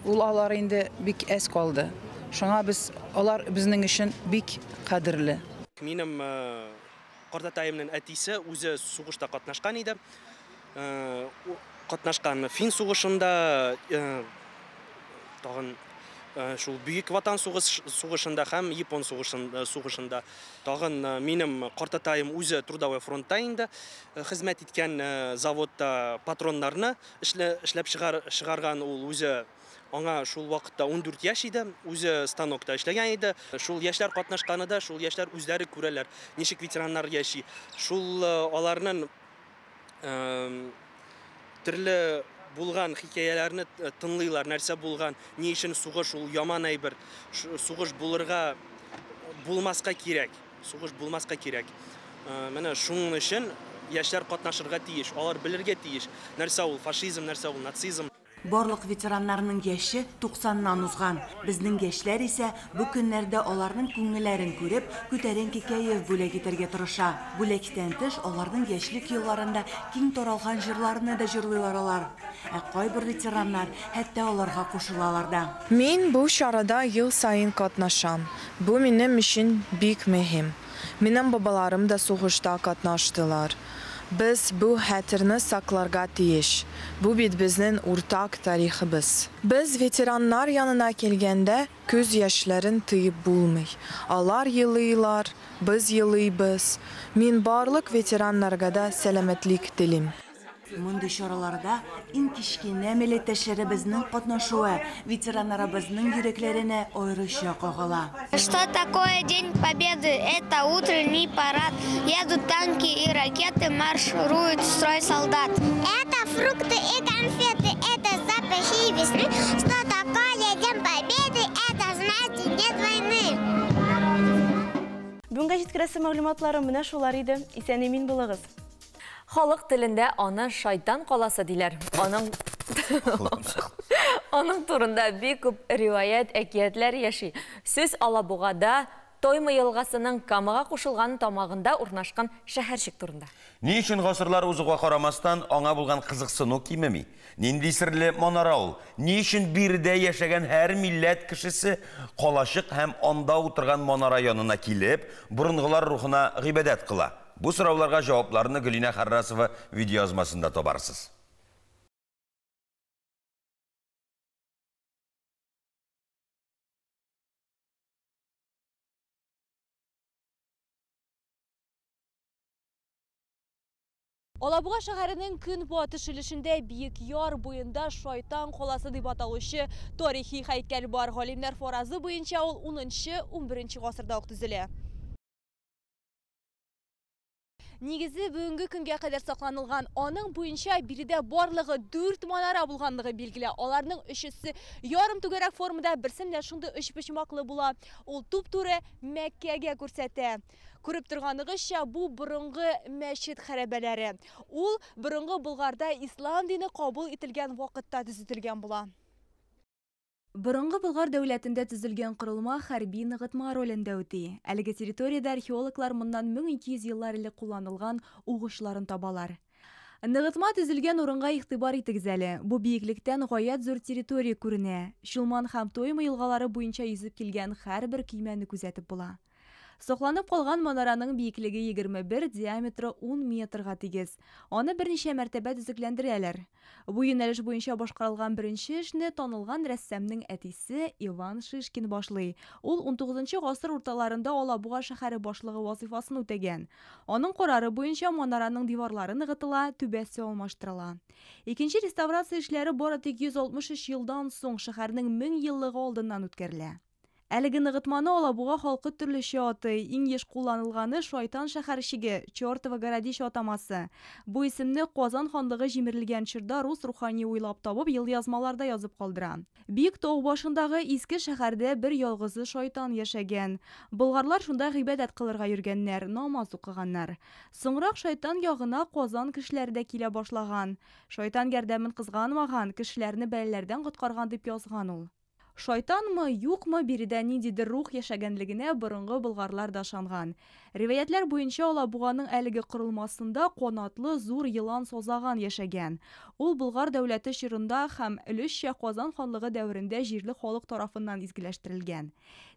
ул алар инде бик әз калды. Шуңа без алар безнең өчен бик кадерле. Минем картатаемның әтисе үзе сугышта катнашкан иде. Катнашкан фин сугышында, тагын шул Бөек Ватан сугышында һәм Япон сугышында. Тагын минем картатаем үзе трудовой фронтта инде хезмәт иткән, заводта патроннарны эшләп чыгарган. Ул үзе аңа шул вакытта 14 яшь иде, үзе станокта эшләгән иде. Шул яшьләр катнашканы да, шул яшьләр үзләре күрәләр, ничек ветераннар яши. Шул аларның төрле булган хикәяләрне тыңлыйлар, нәрсә булган, ни өчен сугыш ул яман әйбер, сугыш булырга булмаска кирәк, сугыш булмаска кирәк. Менә шуның өчен яшьләр катнашырга тиеш, алар белергә тиеш, нәрсә ул фашизм, нәрсә ул нацизм. Барлык ветераннарның яше 90-нан узган. Безнең яшьләр исә бу көннәрдә аларның күңелләрен күреп, күтәренке кәеф бүләк итәргә тырыша. Бүләктән тыш, аларның яшьлек елларында киң таралган җырларны да җырлыйлар алар. Ә кайбер ветераннар хәтта аларга кушылалар да. Мин бу чарада ел саен катнашам. Бу минем өчен бик мөһим. Минем бабаларым да сугышта катнаштылар. Без бу хәтерне сакларга тиеш. Бу бит безнең уртак тарихыбыз. Без ветераннар янына килгәндә, күз яшьләрен тыеп булмый. Алар елыйлар, без елыйбыз. Мин барлык ветераннарга да сәламәтлек телим. Мондый чараларда иң кечкенә милләттәшләребезнең катнашуы ветераннарыбызның йөрәкләренә аеруча кагыла. Что такое День Победы? Это утренний парад. Едут танки и ракеты, марширует строй солдат. Это фрукты и конфеты, это запахи весны. Что такое День Победы? Это значит нет войны. Бүгенгә җиткерәсе мәгълүматларым менә шулар иде. Исән-имин булыгыз. Халык телендә аны шайтан каласы диләр. Аның Аның турында бик күп риваять, әкиятләр яши. Сүз Алабугада Тойма елгасының Камага кушылган тамагында урнашкан шәһәрчек турында. Ни өчен гасырлар узуга карамастан аңа булган кызыксыну кимеми? Нинди серле манара ул? Ни өчен биредә яшәгән һәр милләт кешесе калачык һәм анда утырган манара янына килеп, борынгылар рухына гыйбадәт кыла? Бу сорауларга җавапларны Гөлинә Харрасова видеоязмасында табарсыз. Алабуга шәһәренең көнбатыш өлешендә биек яр буенда Шайтан каласы дип аталучы тарихи һәйкәл бар. Галимнәр фаразы буенча ул 10-11 гасырда ук төзелә. Нигезе бүгенге көнгә кадәр сакланылган. Аның буенча биредә барлыгы 4 манара булганлыгы билгеле. Аларның өчесе ярым түгәрәк формада, берсе менә шундый өчпочмаклы була. Ул туп-туры Мәккәгә күрсәтә. Күреп торганыгызча, бу борынгы мәчет хәрабәләре. Ул борынгы Болгарда ислам дине кабул ителгән вакытта төзетелгән була. Борынгы Болгар дәүләтендә төзелгән корылма хәрби ныгытма ролен дә үти. Әлеге территориядә археологлар моннан 1200 еллар элек кулланылган угычларын табалар. Ныгытма төзелгән урынга игътибар итегез әле. Бу биеклектән гаять зур территория күренә. Чулман һәм Тойма елгалары буенча йөзеп килгән һәрбер көймәне күзәтеп була. Сакланып калган манараның биеклеге 21, диаметры 10 метрга тигез. Аны берничә мәртәбә төзекләндерәләр. Бу юнәлеш буенча башкарылган беренче эшне танылган рәссамның әтисе Иван Шишкин башлый. Ул 19 гасыр урталарында Алабуга шәһәре башлыгы вазыйфасын үтәгән. Аның карары буенча манараның диварлары ныгытыла, түбәсе алмаштырыла. Икенче реставрация эшләре бары тик 163 елдан соң шәһәрнең 1000 еллыгы алдыннан үткәрелә. Әлеге ныгытманы Алабуга халкы төрлечә атый. Иң еш кулланылганы Шайтан шәһәрчеге, Чертово городище атамасы. Бу исемне Казан ханлыгы җимерелгән чорда рус рухани уйлап табып, елъязмаларда язып калдыра. Биек тау башындагы иске шәһәрдә бер ялгызы шайтан яшәгән. Болгарлар шунда гыйбадәт кылырга йөргәннәр, намаз укыганнар. Соңрак шайтан ягына Казан кешеләре дә килә башлаган. Шайтан ярдәмен кызганмаган, кешеләрне бәлаләрдән коткарган дип язган ул. Шайтанмы, юкмы, биредә ниндидер рух яшәгәнлегенә борынгы болгарлар да ышанган. Риваятлар буенча Алабуганың әлеге корылмасында канатлы зур елан сазаган яшәгән. Ул Болгар дәүләте чорында һәм өлешчә Казан ханлыгы дәверендә җирле халык тарафыннан изгеләштерелгән.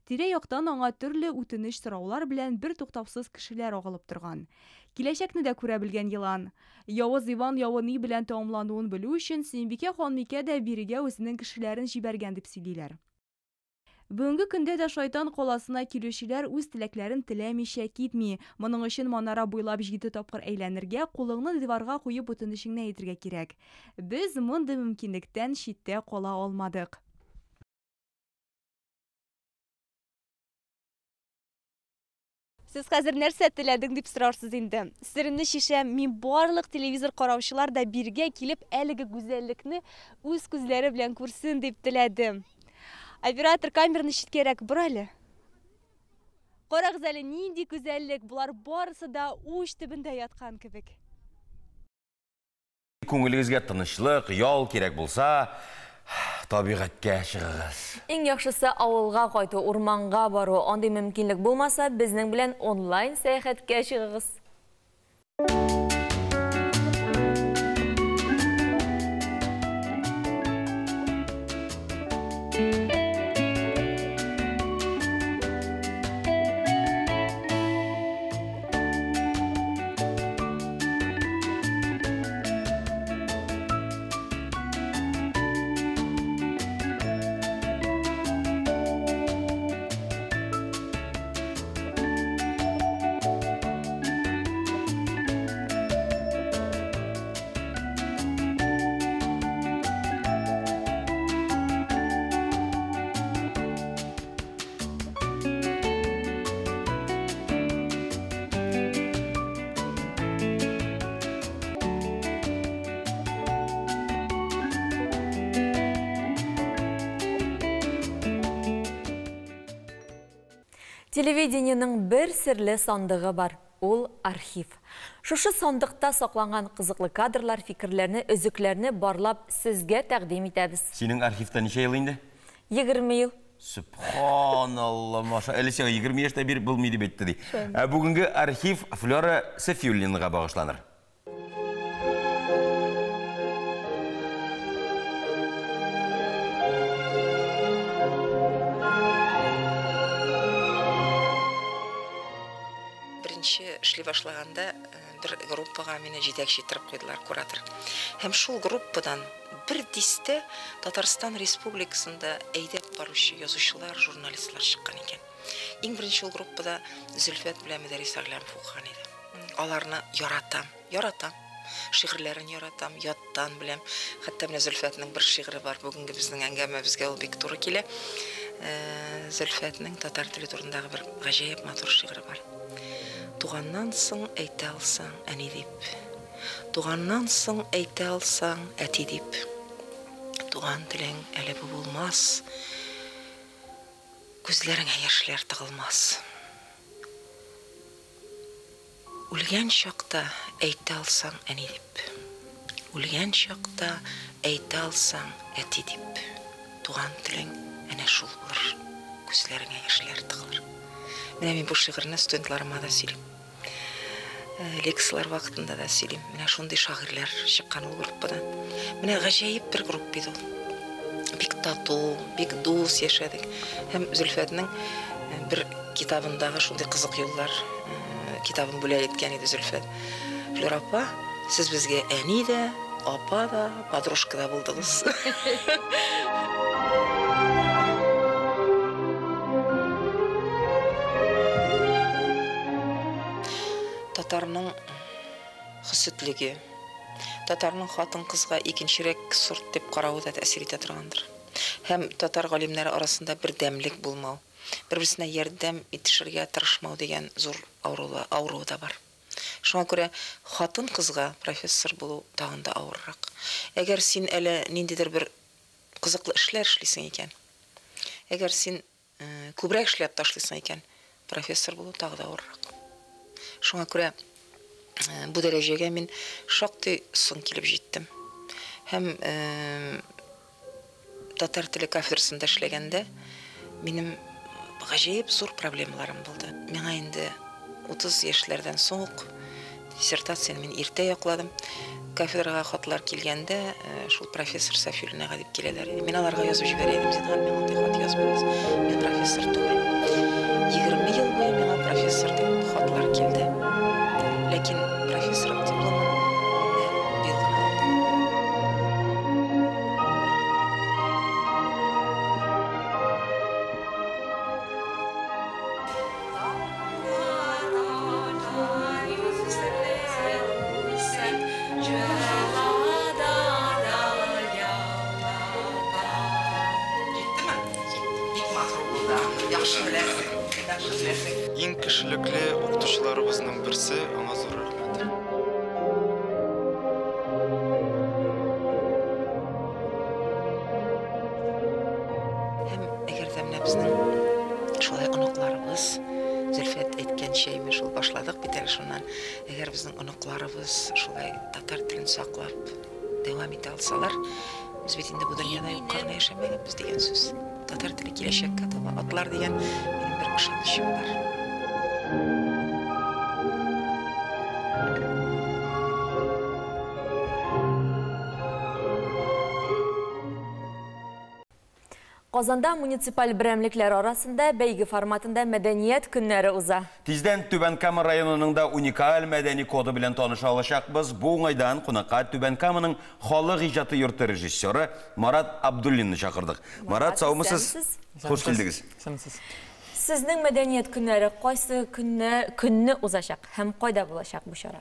Тирә-яктан аңа төрле үтенеч сораулар белән бер туктаусыз кешеләр агылып торган. Киләчәкне дә күрә белгән елан. Явыз Иван явы ни белән тәмамлануын белү өчен Сөембикә ханбикә дә бирегә үзенең кешеләрен җибәргән дип сөйлиләр. Бүгенге көндә дә Шайтан каласына килүчеләр үз теләкләрен теләмичә китми. Моның өчен манара буйлап 7 тапкыр әйләнергә, кулыңны диварга куеп үтенечеңне әйтергә кирәк. Без мондый мөмкинлектән читтә кала алмадык. Сез хәзер нәрсә теләдең дип сорарсыз инде. Серемне чишәм, мин барлык телевизор караучылар да биргә килеп әлеге гүзәллекне үз күзләре белән күрсен дип теләдем. Оператор камераны читкәрәк бор әле. Карагыз әле, нинди гүзәллек, болар барысы да уч төбендә яткан кебек. Күңелегезгә тынычлык, ял кирәк булса, табигатькә чыгыгыз. Иң яхшысы авылга кайту, урманга бару. Андый мөмкинлек булмаса, безнең белән онлайн сәяхәткә чыгыгыз. Телевидениенең бер серле сандыгы бар. Ул архив. Шушы сандыкта сакланган кызыклы кадрлар, фикерләрне, өзекләрне барлап сезгә тәкъдим итәбез. Синең архивта ничә ел инде? 20 ел. Сөбханалла, маша. Әле сиңа 20 яшь тә биреп булмый дип әйтте ди. Ә бүгенге архив Флера Сафиуллинага багышланыр. Беренче эшли башлаганда бер группага мине җитәкче иттереп куйдылар, куратор. Һәм шул группадан бер дистә Татарстан Республикасында әйдәп баручы язучылар, журналистлар чыккан икән. Иң беренче ул группада Зөлфәт белән Мөдәррис Әгъләмов укыган иде. Аларны яратам, яратам. Шигырьләрен яратам, яттан беләм. Хәтта менә Зөлфәтнең бер шигыре бар, бүгенге безнең әңгәмәбезгә ул бик туры килә. Зөлфәтнең татар теле турындагы бер гаҗәеп матур шигыре бар. Туганнан соң әйтә алсаң, әни дип. Туганнан соң әйтә алсаң, әти дип. Туган телең әле бу булмас. Күзләреңә яшьләр тыгылмас. Үлгән чакта әйтә алсаң, әни дип. Үлгән чакта әйтә алсаң, әти дип. Туган телең әнә шул булыр. Күзләреңә яшьләр тыгылыр. Менә мин бу шигырьне студентларыма да сөйлим. Лекцияләр вакытында да сөйлим. Менә шундый шагыйрьләр чыккан ул группадан. Менә гаҗәеп бер группа иде ул. Бик тату, бик дус яшәдек. Һәм Зөлфәтнең бер китабындагы шундый кызык юллар китабын бүләк иткән иде Зөлфәт. Флюра апа, сез безгә әни дә, апа да, подружка да булдыгыз. Татарның хөсетлеге, татарның хатын-кызга икенчерәк сорт дип каравы да тәэсир итә торгандыр. Һәм татар галимнәре арасында бердәмлек булмау, бер-берсенә ярдәм итешергә тырышмау дигән зур авыруы да бар. Шуңа күрә хатын-кызга профессор булу тагын да авыррак. Әгәр син әле ниндидер бер кызыклы эшләр эшлисең икән, әгәр син күбрәк эшләп ташлыйсың икән, профессор булу тагы да авыррак. Шуңа күрә бу дәрәҗәгә мин шактый соң килеп җиттем. Һәм татар теле кафедрасында эшләгәндә минем гаҗәеп зур проблемаларым булды. Миңа инде 30 яшьләрдән соң ук диссертацияне мин иртә якладым. Кафедрага хатлар килгәндә, шул профессор Сафиуллинага дип киләләр иде. Мин аларга язып җибәрә идем, зинһар, миңа андый хат язмагыз, мин профессор түгел. 20 ел буе миңа профессор дип хатлар килде. Ләкин профессор дипломын менә быел гына алдым. Иң кешелекле укытучыларыбызның берсе, аңа зур рәхмәт. Һәм әгәр дә менә безнең шулай оныкларыбыз, Зөлфәт әйткәнчә, инде шул башладык бит әле шуннан, әгәр безнең оныкларыбыз шулай татар телен саклап дәвам итә алсалар, без бит инде бу дөньяда юкка гына яшәмәгәнбез дигән сүз. Татар теле киләчәккә таба атлар дигән минем бер ышанычым бар. Казанда муниципаль берәмлекләр арасында бәйге форматында мәдәният көннәре уза. Тиздән Түбән Кама районының да уникаль мәдәни коды белән таныша алачакбыз. Бу уңайдан кунакка Түбән Каманың халык иҗаты йорты режиссеры Марат Абдуллинны чакырдык. Марат, саумысыз? Хуш килдегез. Исәнмесез. Сезнең мәдәният көннәре кайсы көнне узачак һәм кайда булачак бу чара?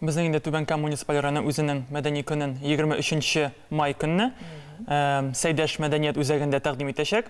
Безнең инде Түбән Кама муниципаль районы үзенең мәдәни көнен 23 май көнне Сәйдәш мәдәният үзәгендә тәкъдим итәчәк.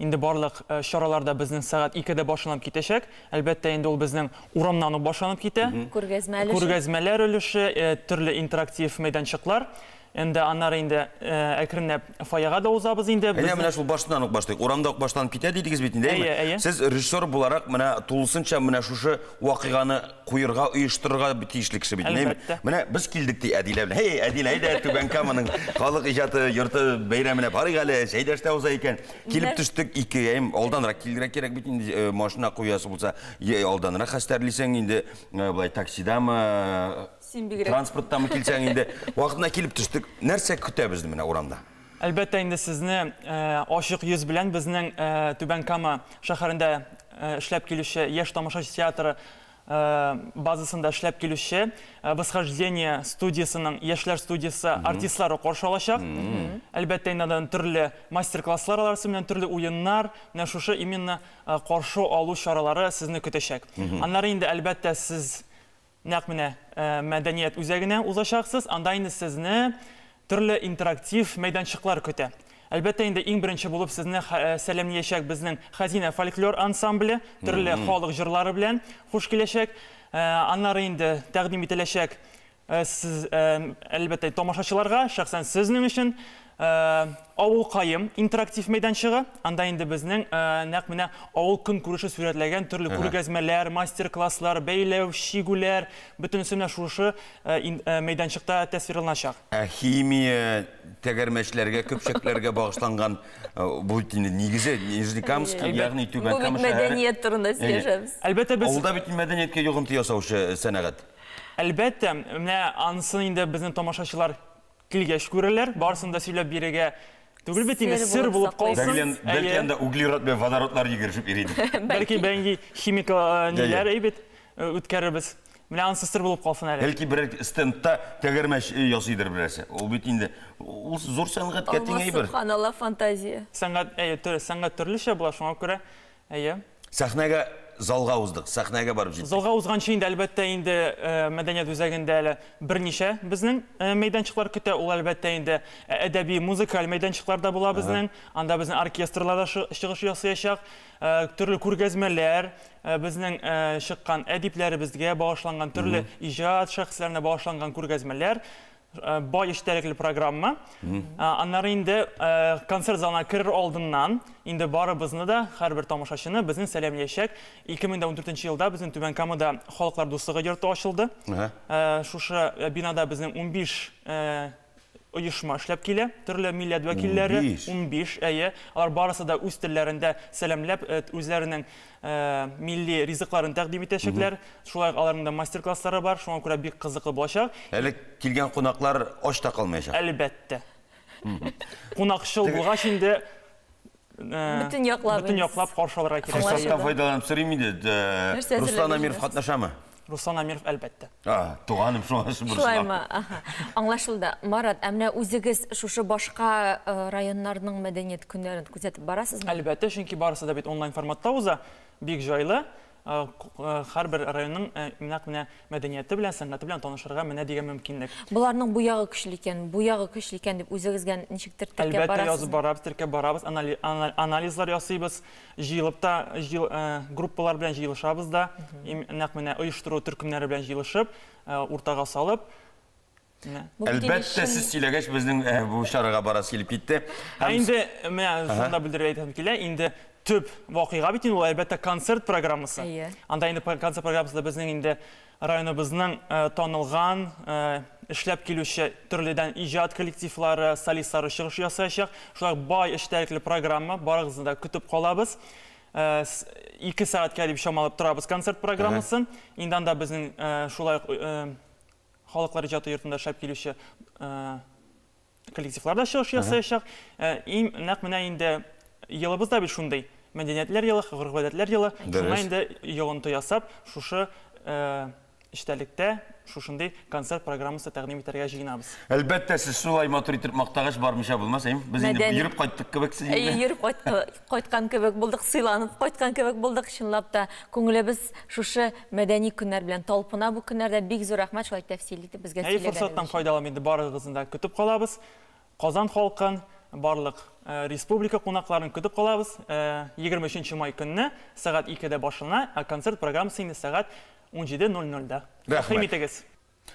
Инде барлык чаралар да безнең сәгать 2-дә башланып китәчәк. Әлбәттә, инде ул безнең урамнан ук башланып китә. Күргәзмә өлеше. Күргәзмәләр өлеше, төрле интерактив мәйданчыклар. Инде аннары инде әкренләп фойега да узабыз инде. Әйдә, менә шул башыннан ук башлыйк. Урамда ук башланып китә дидегез бит инде, әйеме? Әйе, әйе. Сез режиссер буларак менә тулысынча менә шушы вакыйганы куерга, оештырырга тиешле кеше бит, әйеме? Әлбәттә. Менә без килдек ди Әдилә белән. Һей, Әдилә, әйдә Түбән Каманың халык иҗаты йорты бәйрәменә барыйк әле, Сәйдәштә уза икән. Килеп төштек ике, әйеме? Алданрак килергә кирәк бит инде, машина куясы булса, алданрак хәстәрлисең инде, болай таксидамы, Син бигрәк. Транспорттамы килсәң инде, вакытына килеп төштек. Нәрсә көтә безне менә урамда? Әлбәттә инде сезне ачык йөз белән безнең Түбән Кама шәһәрендә эшләп килүче Яшь тамашачы театры базасында эшләп килүче Восхождение студиясенең яшьләр студиясе артистлары каршы алачак. Әлбәттә инде аннан төрле мастер-класслар аларсы белән төрле уеннар, менә шушы именно каршы алу чаралары сезне көтәчәк. Аннары инде әлбәттә сез нәкъ менә мәдәният үзәгенә узачаксыз, анда инде сезне төрле интерактив мәйданчыклар көтә. Әлбәттә инде иң беренче булып сезне сәламләячәк безнең Хәзинә фольклор ансамбле, төрле халык җырлары белән хуш киләчәк. Аннары инде тәкъдим ителәчәк сез, әлбәттә, тамашачыларга, шәхсән сезнең өчен Авылкаем интерактив мәйданчыгы. Анда инде безнең нәкъ менә авыл көнкүреше сурәтләгән төрле күргәзмәләр, мастер-класслар, бәйләү, чигүләр, бөтенесе менә шушы мәйданчыкта тәсвирланачак. Ә химия тәгәрмәчләргә, көпчәкләргә багышланган бу бит инде нигезе Нижнекамский, ягъни Түбән Кама шәһәре. Бу бит мәдәният турында сөйләшәбез. Әлбәттә, без Авылда бит мәдәнияткә йогынты ясаучы сәнәгать. Әлбәттә, менә анысын инде безнең тамашачылар килгәч күрерләр, барысын да сөйләп бирергә түгел бит инде, сер булып калсын. Бәлки анда углерод белән водородлар йөгерешеп йөридер. Бәлки бәнги химик ниләр әйбит үткәрербез. Менә анысы сер булып калсын әле. Бәлки берәр стендта тәгәрмәч ясыйдыр берәрсе. Ул бит инде ул зур сәнгатькә тиң әйбер. Субханалла, фантазия. Сәнгать, әйе, сәнгать төрлечә була, шуңа күрә, әйе. Сәхнәгә, залга уздык, сәхнәгә барып җиттек. Залга узганчы инде, әлбәттә, инде мәдәният үзәгендә әле берничә безнең мәйданчыклар көтә. Ул, әлбәттә, инде әдәби, музыкаль мәйданчыклар да була безнең. Анда безнең оркестрлар да чыгыш ясаячак. Төрле күргәзмәләр, безнең чыккан әдипләребезгә багышланган, төрле иҗат шәхесләренә багышланган күргәзмәләр. Бай эчтәлекле программа. Аннары инде концерт залына керер алдыннан инде барыбызны да, һәрбер тамашачыны безнең сәламләячәк. 2014 елда безнең Түбән Камада Халыклар дуслыгы йорты ачылды. Шушы бинада безнең 15 оешма эшләп килә, төрле милләт вәкилләре. 15, әйе. Алар барысы да үз телләрендә сәламләп, үзләренең милли ризыкларын тәкъдим итәчәкләр. Шулай ук аларның да мастер-класслары бар, шуңа күрә бик кызыклы булачак. Әле килгән кунаклар ач та калмаячак. Әлбәттә. Кунакчыл булгач инде бөтен яклап бөтен яклап каршы алырга кирәк. Форсаттан файдаланып сорыйм инде, Руслан Амиров катнашамы? Руслан Амиров, әлбәттә. Туганым, шуңа борчылам. Шулаймы? Аңлашылды. Марат, ә менә үзегез шушы башка районнарның мәдәният көннәрен күзәтеп барасызмы? Әлбәттә, чөнки барысы да бит онлайн форматта уза, бик җайлы. Һәрбер районның нәкъ менә мәдәнияте белән, сәнгате белән танышырга менә дигән мөмкинлек. Боларның бу ягы көчле икән, бу ягы көчле икән дип үзегезгә ничектер теркәп Әлбәттә, барасызмы? язып барабыз, теркәп барабыз, анализлар ясыйбыз, җыелып та, группалар белән җыелышабыз да, нәкъ менә оештыру төркемнәре белән җыелышып, уртага салып. Әлбәттә, сез сөйләгәч, безнең бу чарага барасы килеп китте. Ә инде менә шунда белдереп әйтәсем килә, инде төп вакыйга бит инде ул, әлбәттә, концерт программасы. Анда инде концерт программасында безнең инде районыбызның танылган, эшләп килүче төрледән иҗат коллективлары, солистлары чыгыш ясаячак. Шулай ук бай эчтәлекле программа, барыгызны да көтеп калабыз. 2 сәгатькә дип чамалап торабыз концерт программасын. Инде анда безнең шулай ук Халыклар иҗаты йортында эшләп килүче коллективлар да чыгыш ясаячак. Нәкъ менә инде елыбыз да бит шундый. Мәдәниятләр елы, гореф-гадәтләр елы. Шуңа инде йогынты ясап, шушы эчтәлектә шушындый концерт программасы тәкъдим итәргә җыенабыз. Әлбәттә, сез шулай матур итеп мактагач бармыйча булмас, әйме? Без инде йөреп кайттык кебек сез инде. Әйе, йөреп кайткан кебек булдык, сыйланып кайткан кебек булдык. Чынлап та, күңелебез шушы мәдәни көннәр белән талпына бу көннәрдә. Бик зур рәхмәт шулай тәфсилле итеп безгә Әйе, сөйләгәнегез форсаттан өчен. файдаланып инде барыгызны да көтеп калабыз. Казан халкын, барлык республика кунакларын көтеп калабыз. 23 май көнне сәгать 2-дә башлана, ә концерт программасы инде сәгать 17:00-да. Рәхим итегез.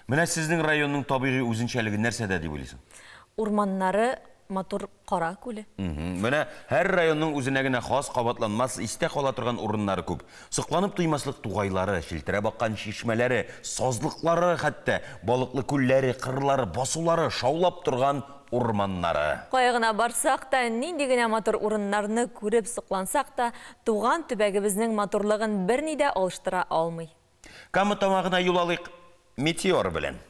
Менә сезнең районның табигый үзенчәлеге нәрсәдә дип уйлыйсың? Урманнары, матур Кара күле. Менә һәр районның үзенә генә хас, кабатланмас, истә кала торган урыннары күп. Сокланып туймаслык тугайлары, челтерәп аккан чишмәләре, сазлыклары, хәтта балыклы күлләре, кырлары, басулары, шаулап торган урманнары. Кая гына барсак та, нинди генә матур урыннарны күреп соклансак та, туган төбәгебезнең матурлыгын берни дә алыштыра алмый. Кама Тамагына юл алыйк Метеор белән.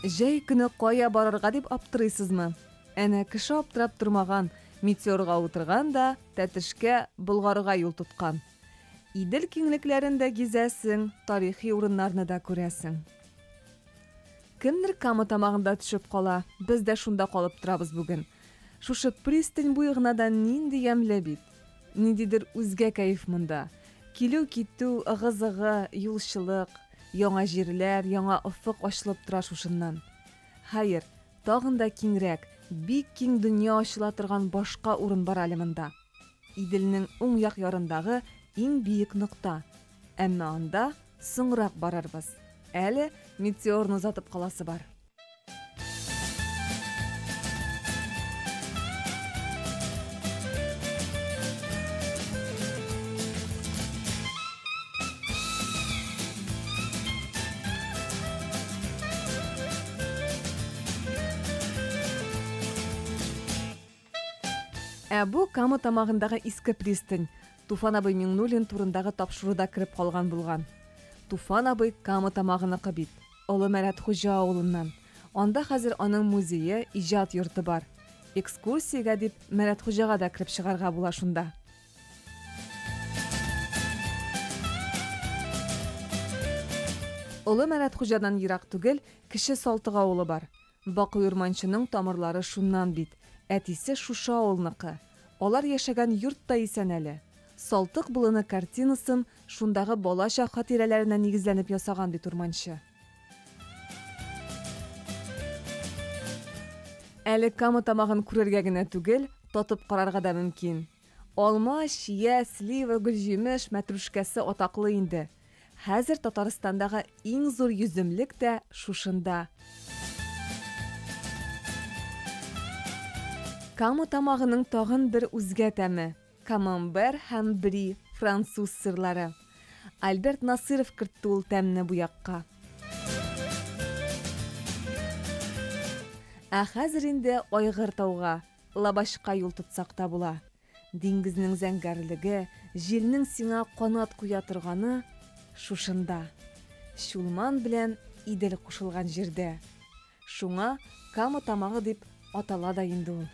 Җәй көне кая барырга дип аптырыйсызмы? Әнә кеше аптырап тормаган, Метеорга утырган да, Тәтешкә, Болгарга юл тоткан. Идел киңлекләрен дә гизәсең, тарихи урыннарны да күрәсең. Кемдер Кама Тамагында төшеп кала, без дә шунда калып торабыз бүген. Шушы пристань буе гына да нинди ямьле бит! Ниндидер үзгә кәеф монда. Килү-китү, ыгы-зыгы, юлчылык, яңа җирләр, яңа офык ачылып тора шушыннан. Хәер, тагын да киңрәк, бик киң дөнья ачыла торган башка урын бар әле монда. Иделнең уң як ярындагы иң биек нокта. Әмма анда соңрак барырбыз. Әле Метеорны озатып каласы бар. Ә бу Кама Тамагындагы иске пристань. Туфан абый Миңнуллин турындагы тапшыруда кереп калган булган. Туфан абый Кама Тамагыныкы бит, Олы Мәрәтхуҗа авылыннан. Анда хәзер аның музее, иҗат йорты бар. Экскурсиягә дип Мәрәтхуҗага да кереп чыгарга була шунда. Олы Мәрәтхуҗадан ерак түгел Кече Салтык авылы бар. Бакый Урманчының тамырлары шуннан бит, әтисе шушы авылныкы. Алар яшәгән йорт та исән әле. Салтык болыны картинасын шундагы балачак хатирәләренә нигезләнеп ясаган бит Урманчы. Әле Кама Тамагын күрергә генә түгел, татып карарга да мөмкин. Алма, чия, слива, гөлҗимеш, мәтрүшкәсе атаклы инде. Хәзер Татарстандагы иң зур йөземлек тә шушында. Кама Тамагының тагын бер үзгә тәме, камамбер һәм бри, француз сырлары. Альберт Насыйров кертте ул тәмне бу якка. Ә хәзер инде Айгыр тауга, Лабашка юл тотсак та була. Диңгезнең зәңгәрлеге, җилнең сиңа канат куя торганы шушында. Чулман белән Идел кушылган җирдә. Шуңа Кама Тамагы дип атала да инде ул.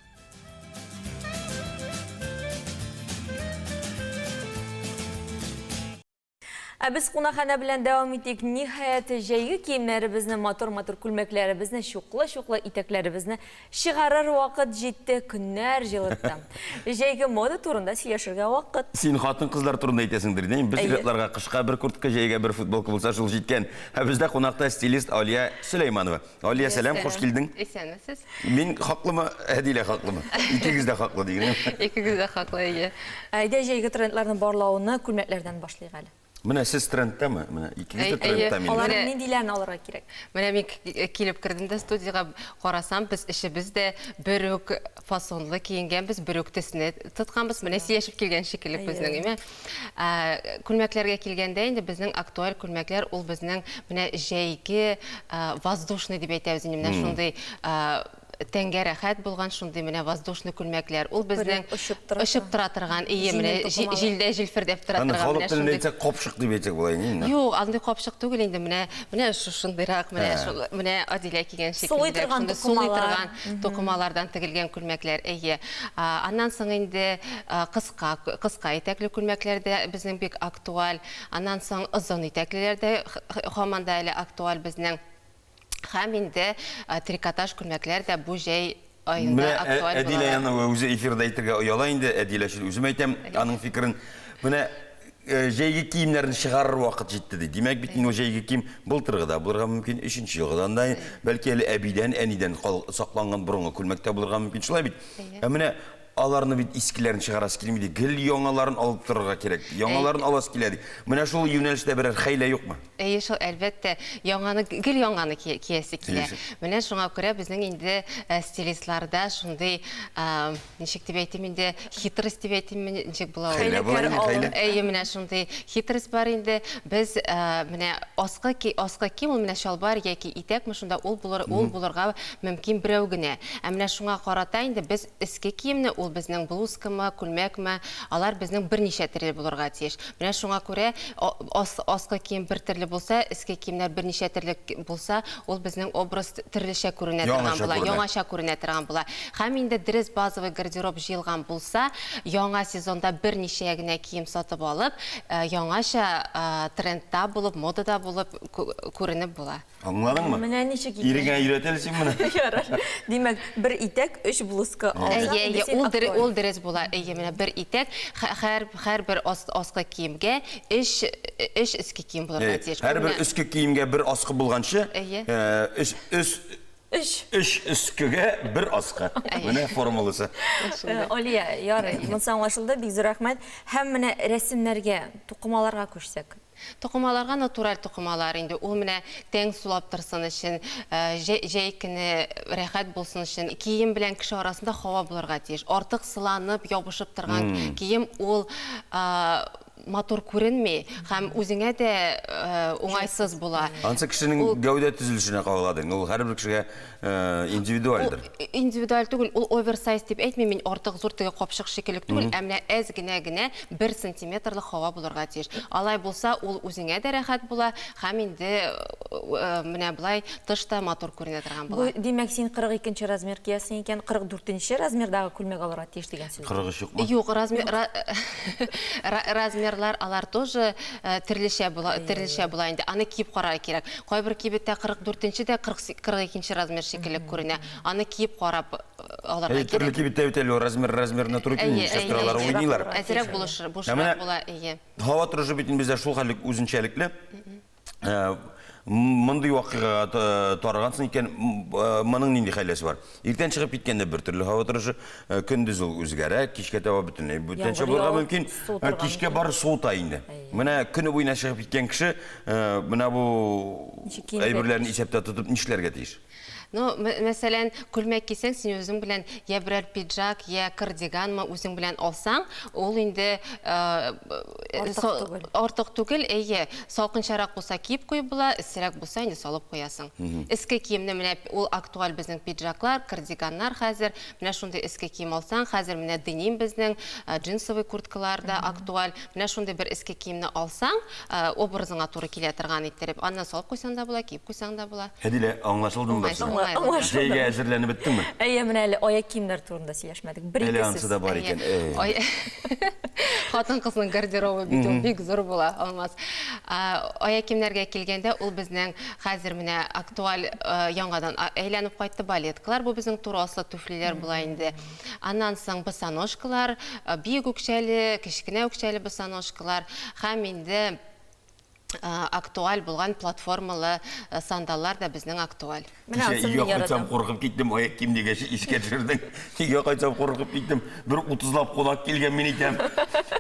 Ә без кунакханә белән дәвам итик. Ниһаять, җәйге киемнәребезне, матур-матур күлмәкләребезне, чуклы-чуклы итәкләребезне чыгарыр вакыт җитте. Көннәр җылытты. Җәйге мода турында сөйләшергә вакыт. Син хатын-кызлар турында әйтәсеңдер, инде. Без ир-атларга кышка бер куртка, җәйгә бер футболка булса, шул җиткән. Ә бездә кунакта стилист Алия Сөләйманова. Алия, сәлам, хуш килдең. Исәнмесез. Мин хаклымы, Әдилә хаклымы? Икегез дә хаклы диген. Икегез дә хаклы, әйе. Әйдә, җәйге трендларны барлауны күлмәкләрдән башлыйк әле. Менә сез трендтамы? Менә икегез дә трендта минем. Аларның ниндиләрен алырга кирәк? Менә мин килеп кердем дә студиягә, карасам, без эшебез дә бер үк фасонлы киенгәнбез, бер үк төсне тотканбыз. Менә сөйләшеп килгән шикелле безнең, әйме? Күлмәкләргә килгәндә инде безнең актуаль күлмәкләр ул безнең менә җәйге воздушный дип әйтәбез инде, менә шундый тәнгә рәхәт булган шундый менә воздушный күлмәкләр. Ул безнең очып тора торган, ие, менә җилдә җилфердәп тора торган. Халык телендә әйтсәк, капчык дип әйтсәк була инде. Юк, андый капчык түгел инде, менә менә шушындыйрак, менә шул, менә Адилә кигән шикелле, шундый сулый торган тукымалардан тегелгән күлмәкләр, әйе. Аннан соң инде кыска, кыска итәкле күлмәкләр дә безнең бик актуаль. Аннан соң озын итәклеләр дә һаман да әле актуаль безнең. Һәм инде трикотаж күлмәкләр дә бу җәй аенда актуаль була. Әдилә янова үзе эфирда әйтергә ояла инде. Әдилә өчен үзем әйтәм аның фикерен. Менә җәйге киемнәрне чыгарыр вакыт җитте ди. Димәк бит инде ул җәйге кием былтыргы да булырга мөмкин, өченче елгыдан да, бәлки әле әбидән, әнидән сакланган борынгы күлмәк тә булырга мөмкин. Шулай бит? Ә менә аларны бит искеләрен чыгарасы килми ди. Гел яңаларын алып торырга кирәк. Яңаларын аласы килә ди. Менә шул юнәлештә берәр хәйлә юкмы? Әйе, шул, әлбәттә, яңаны, гел яңаны киясе килә. Менә шуңа күрә безнең инде стилистларда шундый, ничек дип әйтим инде, хитрость дип әйтимме, ничек була ул? Хәйлә була инде, хәйлә. Әйе, менә шундый хитрость бар инде. Без менә аскы аскы кием, ул менә чалбар яки итәкме, шунда ул булыр, ул булырга мөмкин берәү генә. Ә менә шуңа карата инде без эске киемне, ул безнең блузкамы, күлмәкме, алар безнең берничә төрле булырга тиеш. Менә шуңа күрә аскы кием бер төрле булса, эске киемнәр берничә төрле булса, ул безнең образ төрлечә күренә торган була, яңача күренә торган була. Һәм инде дөрес базовый гардероб җыелган булса, яңа сезонда берничә генә кием сатып алып, яңача трендта булып, модада булып күренеп була. Аңладыңмы? Менә ничек икән. Иреңә өйрәтә әле син моны. Ярар. Димәк, бер итәк, өч блузка алсаң, Әйе, әйе, ул дөрес була. Әйе, менә бер итәк, һәрбер аскы киемгә өч өске кием булырга тиеш. Һәрбер өске киемгә бер аскы булганчы, өч өскегә бер аскы. Менә формуласы. Алия, ярый, монысы аңлашылды, бик зур рәхмәт. Һәм менә рәсемнәргә, тукымаларга күчсәк. Тукымаларга натураль тукымалар инде. Ул менә тәң сулап торсын өчен, җәй көне рәхәт булсын өчен, кием белән кеше арасында һава булырга тиеш. Артык сыланып, ябышып торган кием ул матур күренми һәм үзеңә дә уңайсыз була. Ансы кешенең гәүдә төзелешенә кагыла. Ул һәрбер кешегә индивидуальдер. Индивидуаль түгел, ул оверсайз дип әйтмим мин, артык зур теге капчык шикелле түгел, ә менә әз генә генә 1 сантиметрлык һава булырга тиеш. Алай булса, ул үзеңә дә рәхәт була һәм инде менә болай тышта матур күренә торган була. Бу, димәк, син 42 размер киясең икән, 44 размердагы күлмәк алырга тиеш дигән сүз. 43 юкмы? Юк, размерлар алар тоже төрлечә була, төрлечә була инде. Аны киеп карарга кирәк. Кайбер кибеттә 44-нче дә 42 размер шикелле күренә. Аны киеп карап алырга кирәк. Төрле кибеттә бит әле размер размерына туры килми, нишләп торалар, уйныйлар. Әзрәк бушрак була, әйе. Һава торышы бит инде бездә шул хәллек үзенчәлекле. Мондый вакыйгага тарыгансың икән, моның нинди хәйләсе бар? Иртән чыгып киткәндә бер төрле һава торышы, көндез ул үзгәрә, кичкә таба бөтенләй бүтәнчә булырга мөмкин, кичкә бар суыта инде. Менә көне буена чыгып киткән кеше менә бу әйберләрне исәптә тотып нишләргә тиеш? Ну, мәсәлән, күлмәк кисәң, син үзең белән я берәр пиджак, я кардиганмы үзең белән алсаң, ул инде артык түгел, әйе, салкынчарак булса киеп куеп була, эссерәк булса инде салып куясың. Эске киемне менә ул актуаль безнең пиджаклар, кардиганнар хәзер, менә шундый эске кием алсаң, хәзер менә деним безнең, джинсовый курткалар да актуаль. Менә шундый бер эске киемне алсаң, образыңа туры килә торган иттереп, аннан салып куйсаң да була, киеп куйсаң да була. Әдилә, аңлашылдымы барысы? Җәйгә әзерләнеп беттеңме? Әйе, менә әле аяк киемнәр турында сөйләшмәдек. Бер ике сүз. Әле ансы да бар икән. Хатын-кызның гардеробы бит ул бик зур була, Алмаз. Аяк киемнәргә килгәндә, ул безнең хәзер менә актуаль яңадан әйләнеп кайтты балеткалар, бу безнең туры аслы туфлиләр була инде. Аннан соң босоножкалар, биек үкчәле, кечкенә үкчәле босоножкалар һәм инде актуаль булган платформалы сандаллар да безнең актуаль. Кичә өйгә кайтсам куркып киттем, аяк кием дигәч искә төшердең. Өйгә кайтсам куркып киттем. Бер 30лап кунак килгән мин икән.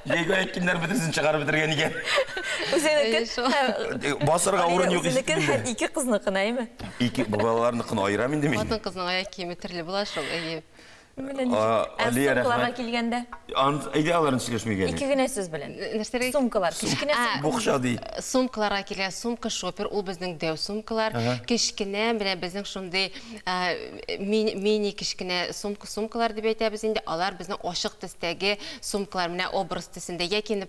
Җәйге аяк киемнәр бөтенесен чыгарып бетергән икән. Үзеңнекен басырга урын юк. Үзеңнекен һәм ике кызныкын, әйме? Ике балаларныкын аерам инде мин. Хатын-кызның аяк киеме төрле була шул, әйе. Ә сумкаларга килгәндә? Әйдә аларын сөйләшмик әле. Ике генә сүз белән. Сумкалар, кечкенә сумка. Букча ди. Сумкаларга килгән сумка шопер, ул безнең дәү сумкалар. Кечкенә, менә безнең шундый мини кечкенә сумка, сумкалар дип әйтәбез инде. Алар безнең ачык төстәге сумкалар, менә образ төсендә яки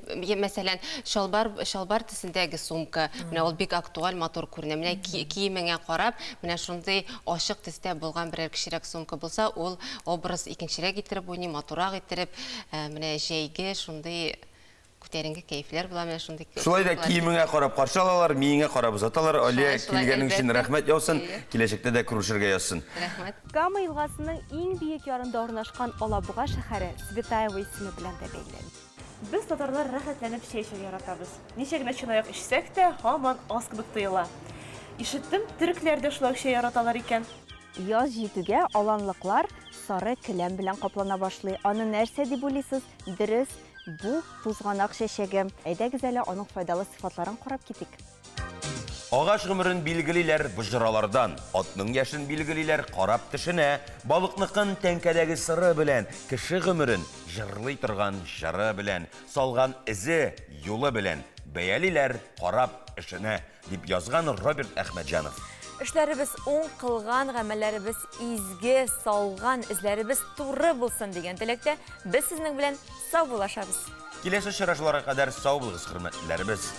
мәсәлән, чалбар, чалбар төсендәге сумка. Менә ул бик актуаль, матур күренә. Менә киемеңә карап, менә шундый ачык төстә булган берәр кечерәк сумка булса, ул образ икенчерәк иттереп уйный, матурак иттереп, менә җәйге шундый күтәренке кәефләр була, менә шундый. Шулай да киемеңә карап каршы алалар, миеңә карап озаталар. Алия, килгәнең өчен рәхмәт яусын, киләчәктә дә күрешергә язсын. Рәхмәт. Кама елгасының иң биек ярында урнашкан Алабуга шәһәре Цветаева исеме белән дә бәйле. Без татарлар рәхәтләнеп чәй эчәргә яратабыз. Ничә генә чынаяк эчсәк тә, һаман аз кебек тоела. Ишеттем, төрекләр дә шулай ук чәй яраталар икән. Яз җитүгә аланлыклар сары келәм белән каплана башлый. Аны нәрсә дип уйлыйсыз? Дөрес, бу тузганак чәчәге. Әйдәгез әле аның файдалы сыйфатларын карап китик. Агач гомерен билгелиләр боҗралардан, атның яшен билгелиләр карап тешенә, балыкныкын тәңкәдәге сыры белән, кеше гомерен җырлый торган җыры белән, салган эзе, юлы белән бәялиләр карап эшенә, дип язган Роберт Әхмәтҗанов. Эшләребез уң, кылган гамәлләребез изге, салган эзләребез туры булсын дигән теләктә без сезнең белән саубуллашабыз. Киләсе очрашуларга кадәр сау булыгыз, хөрмәтлеләребез!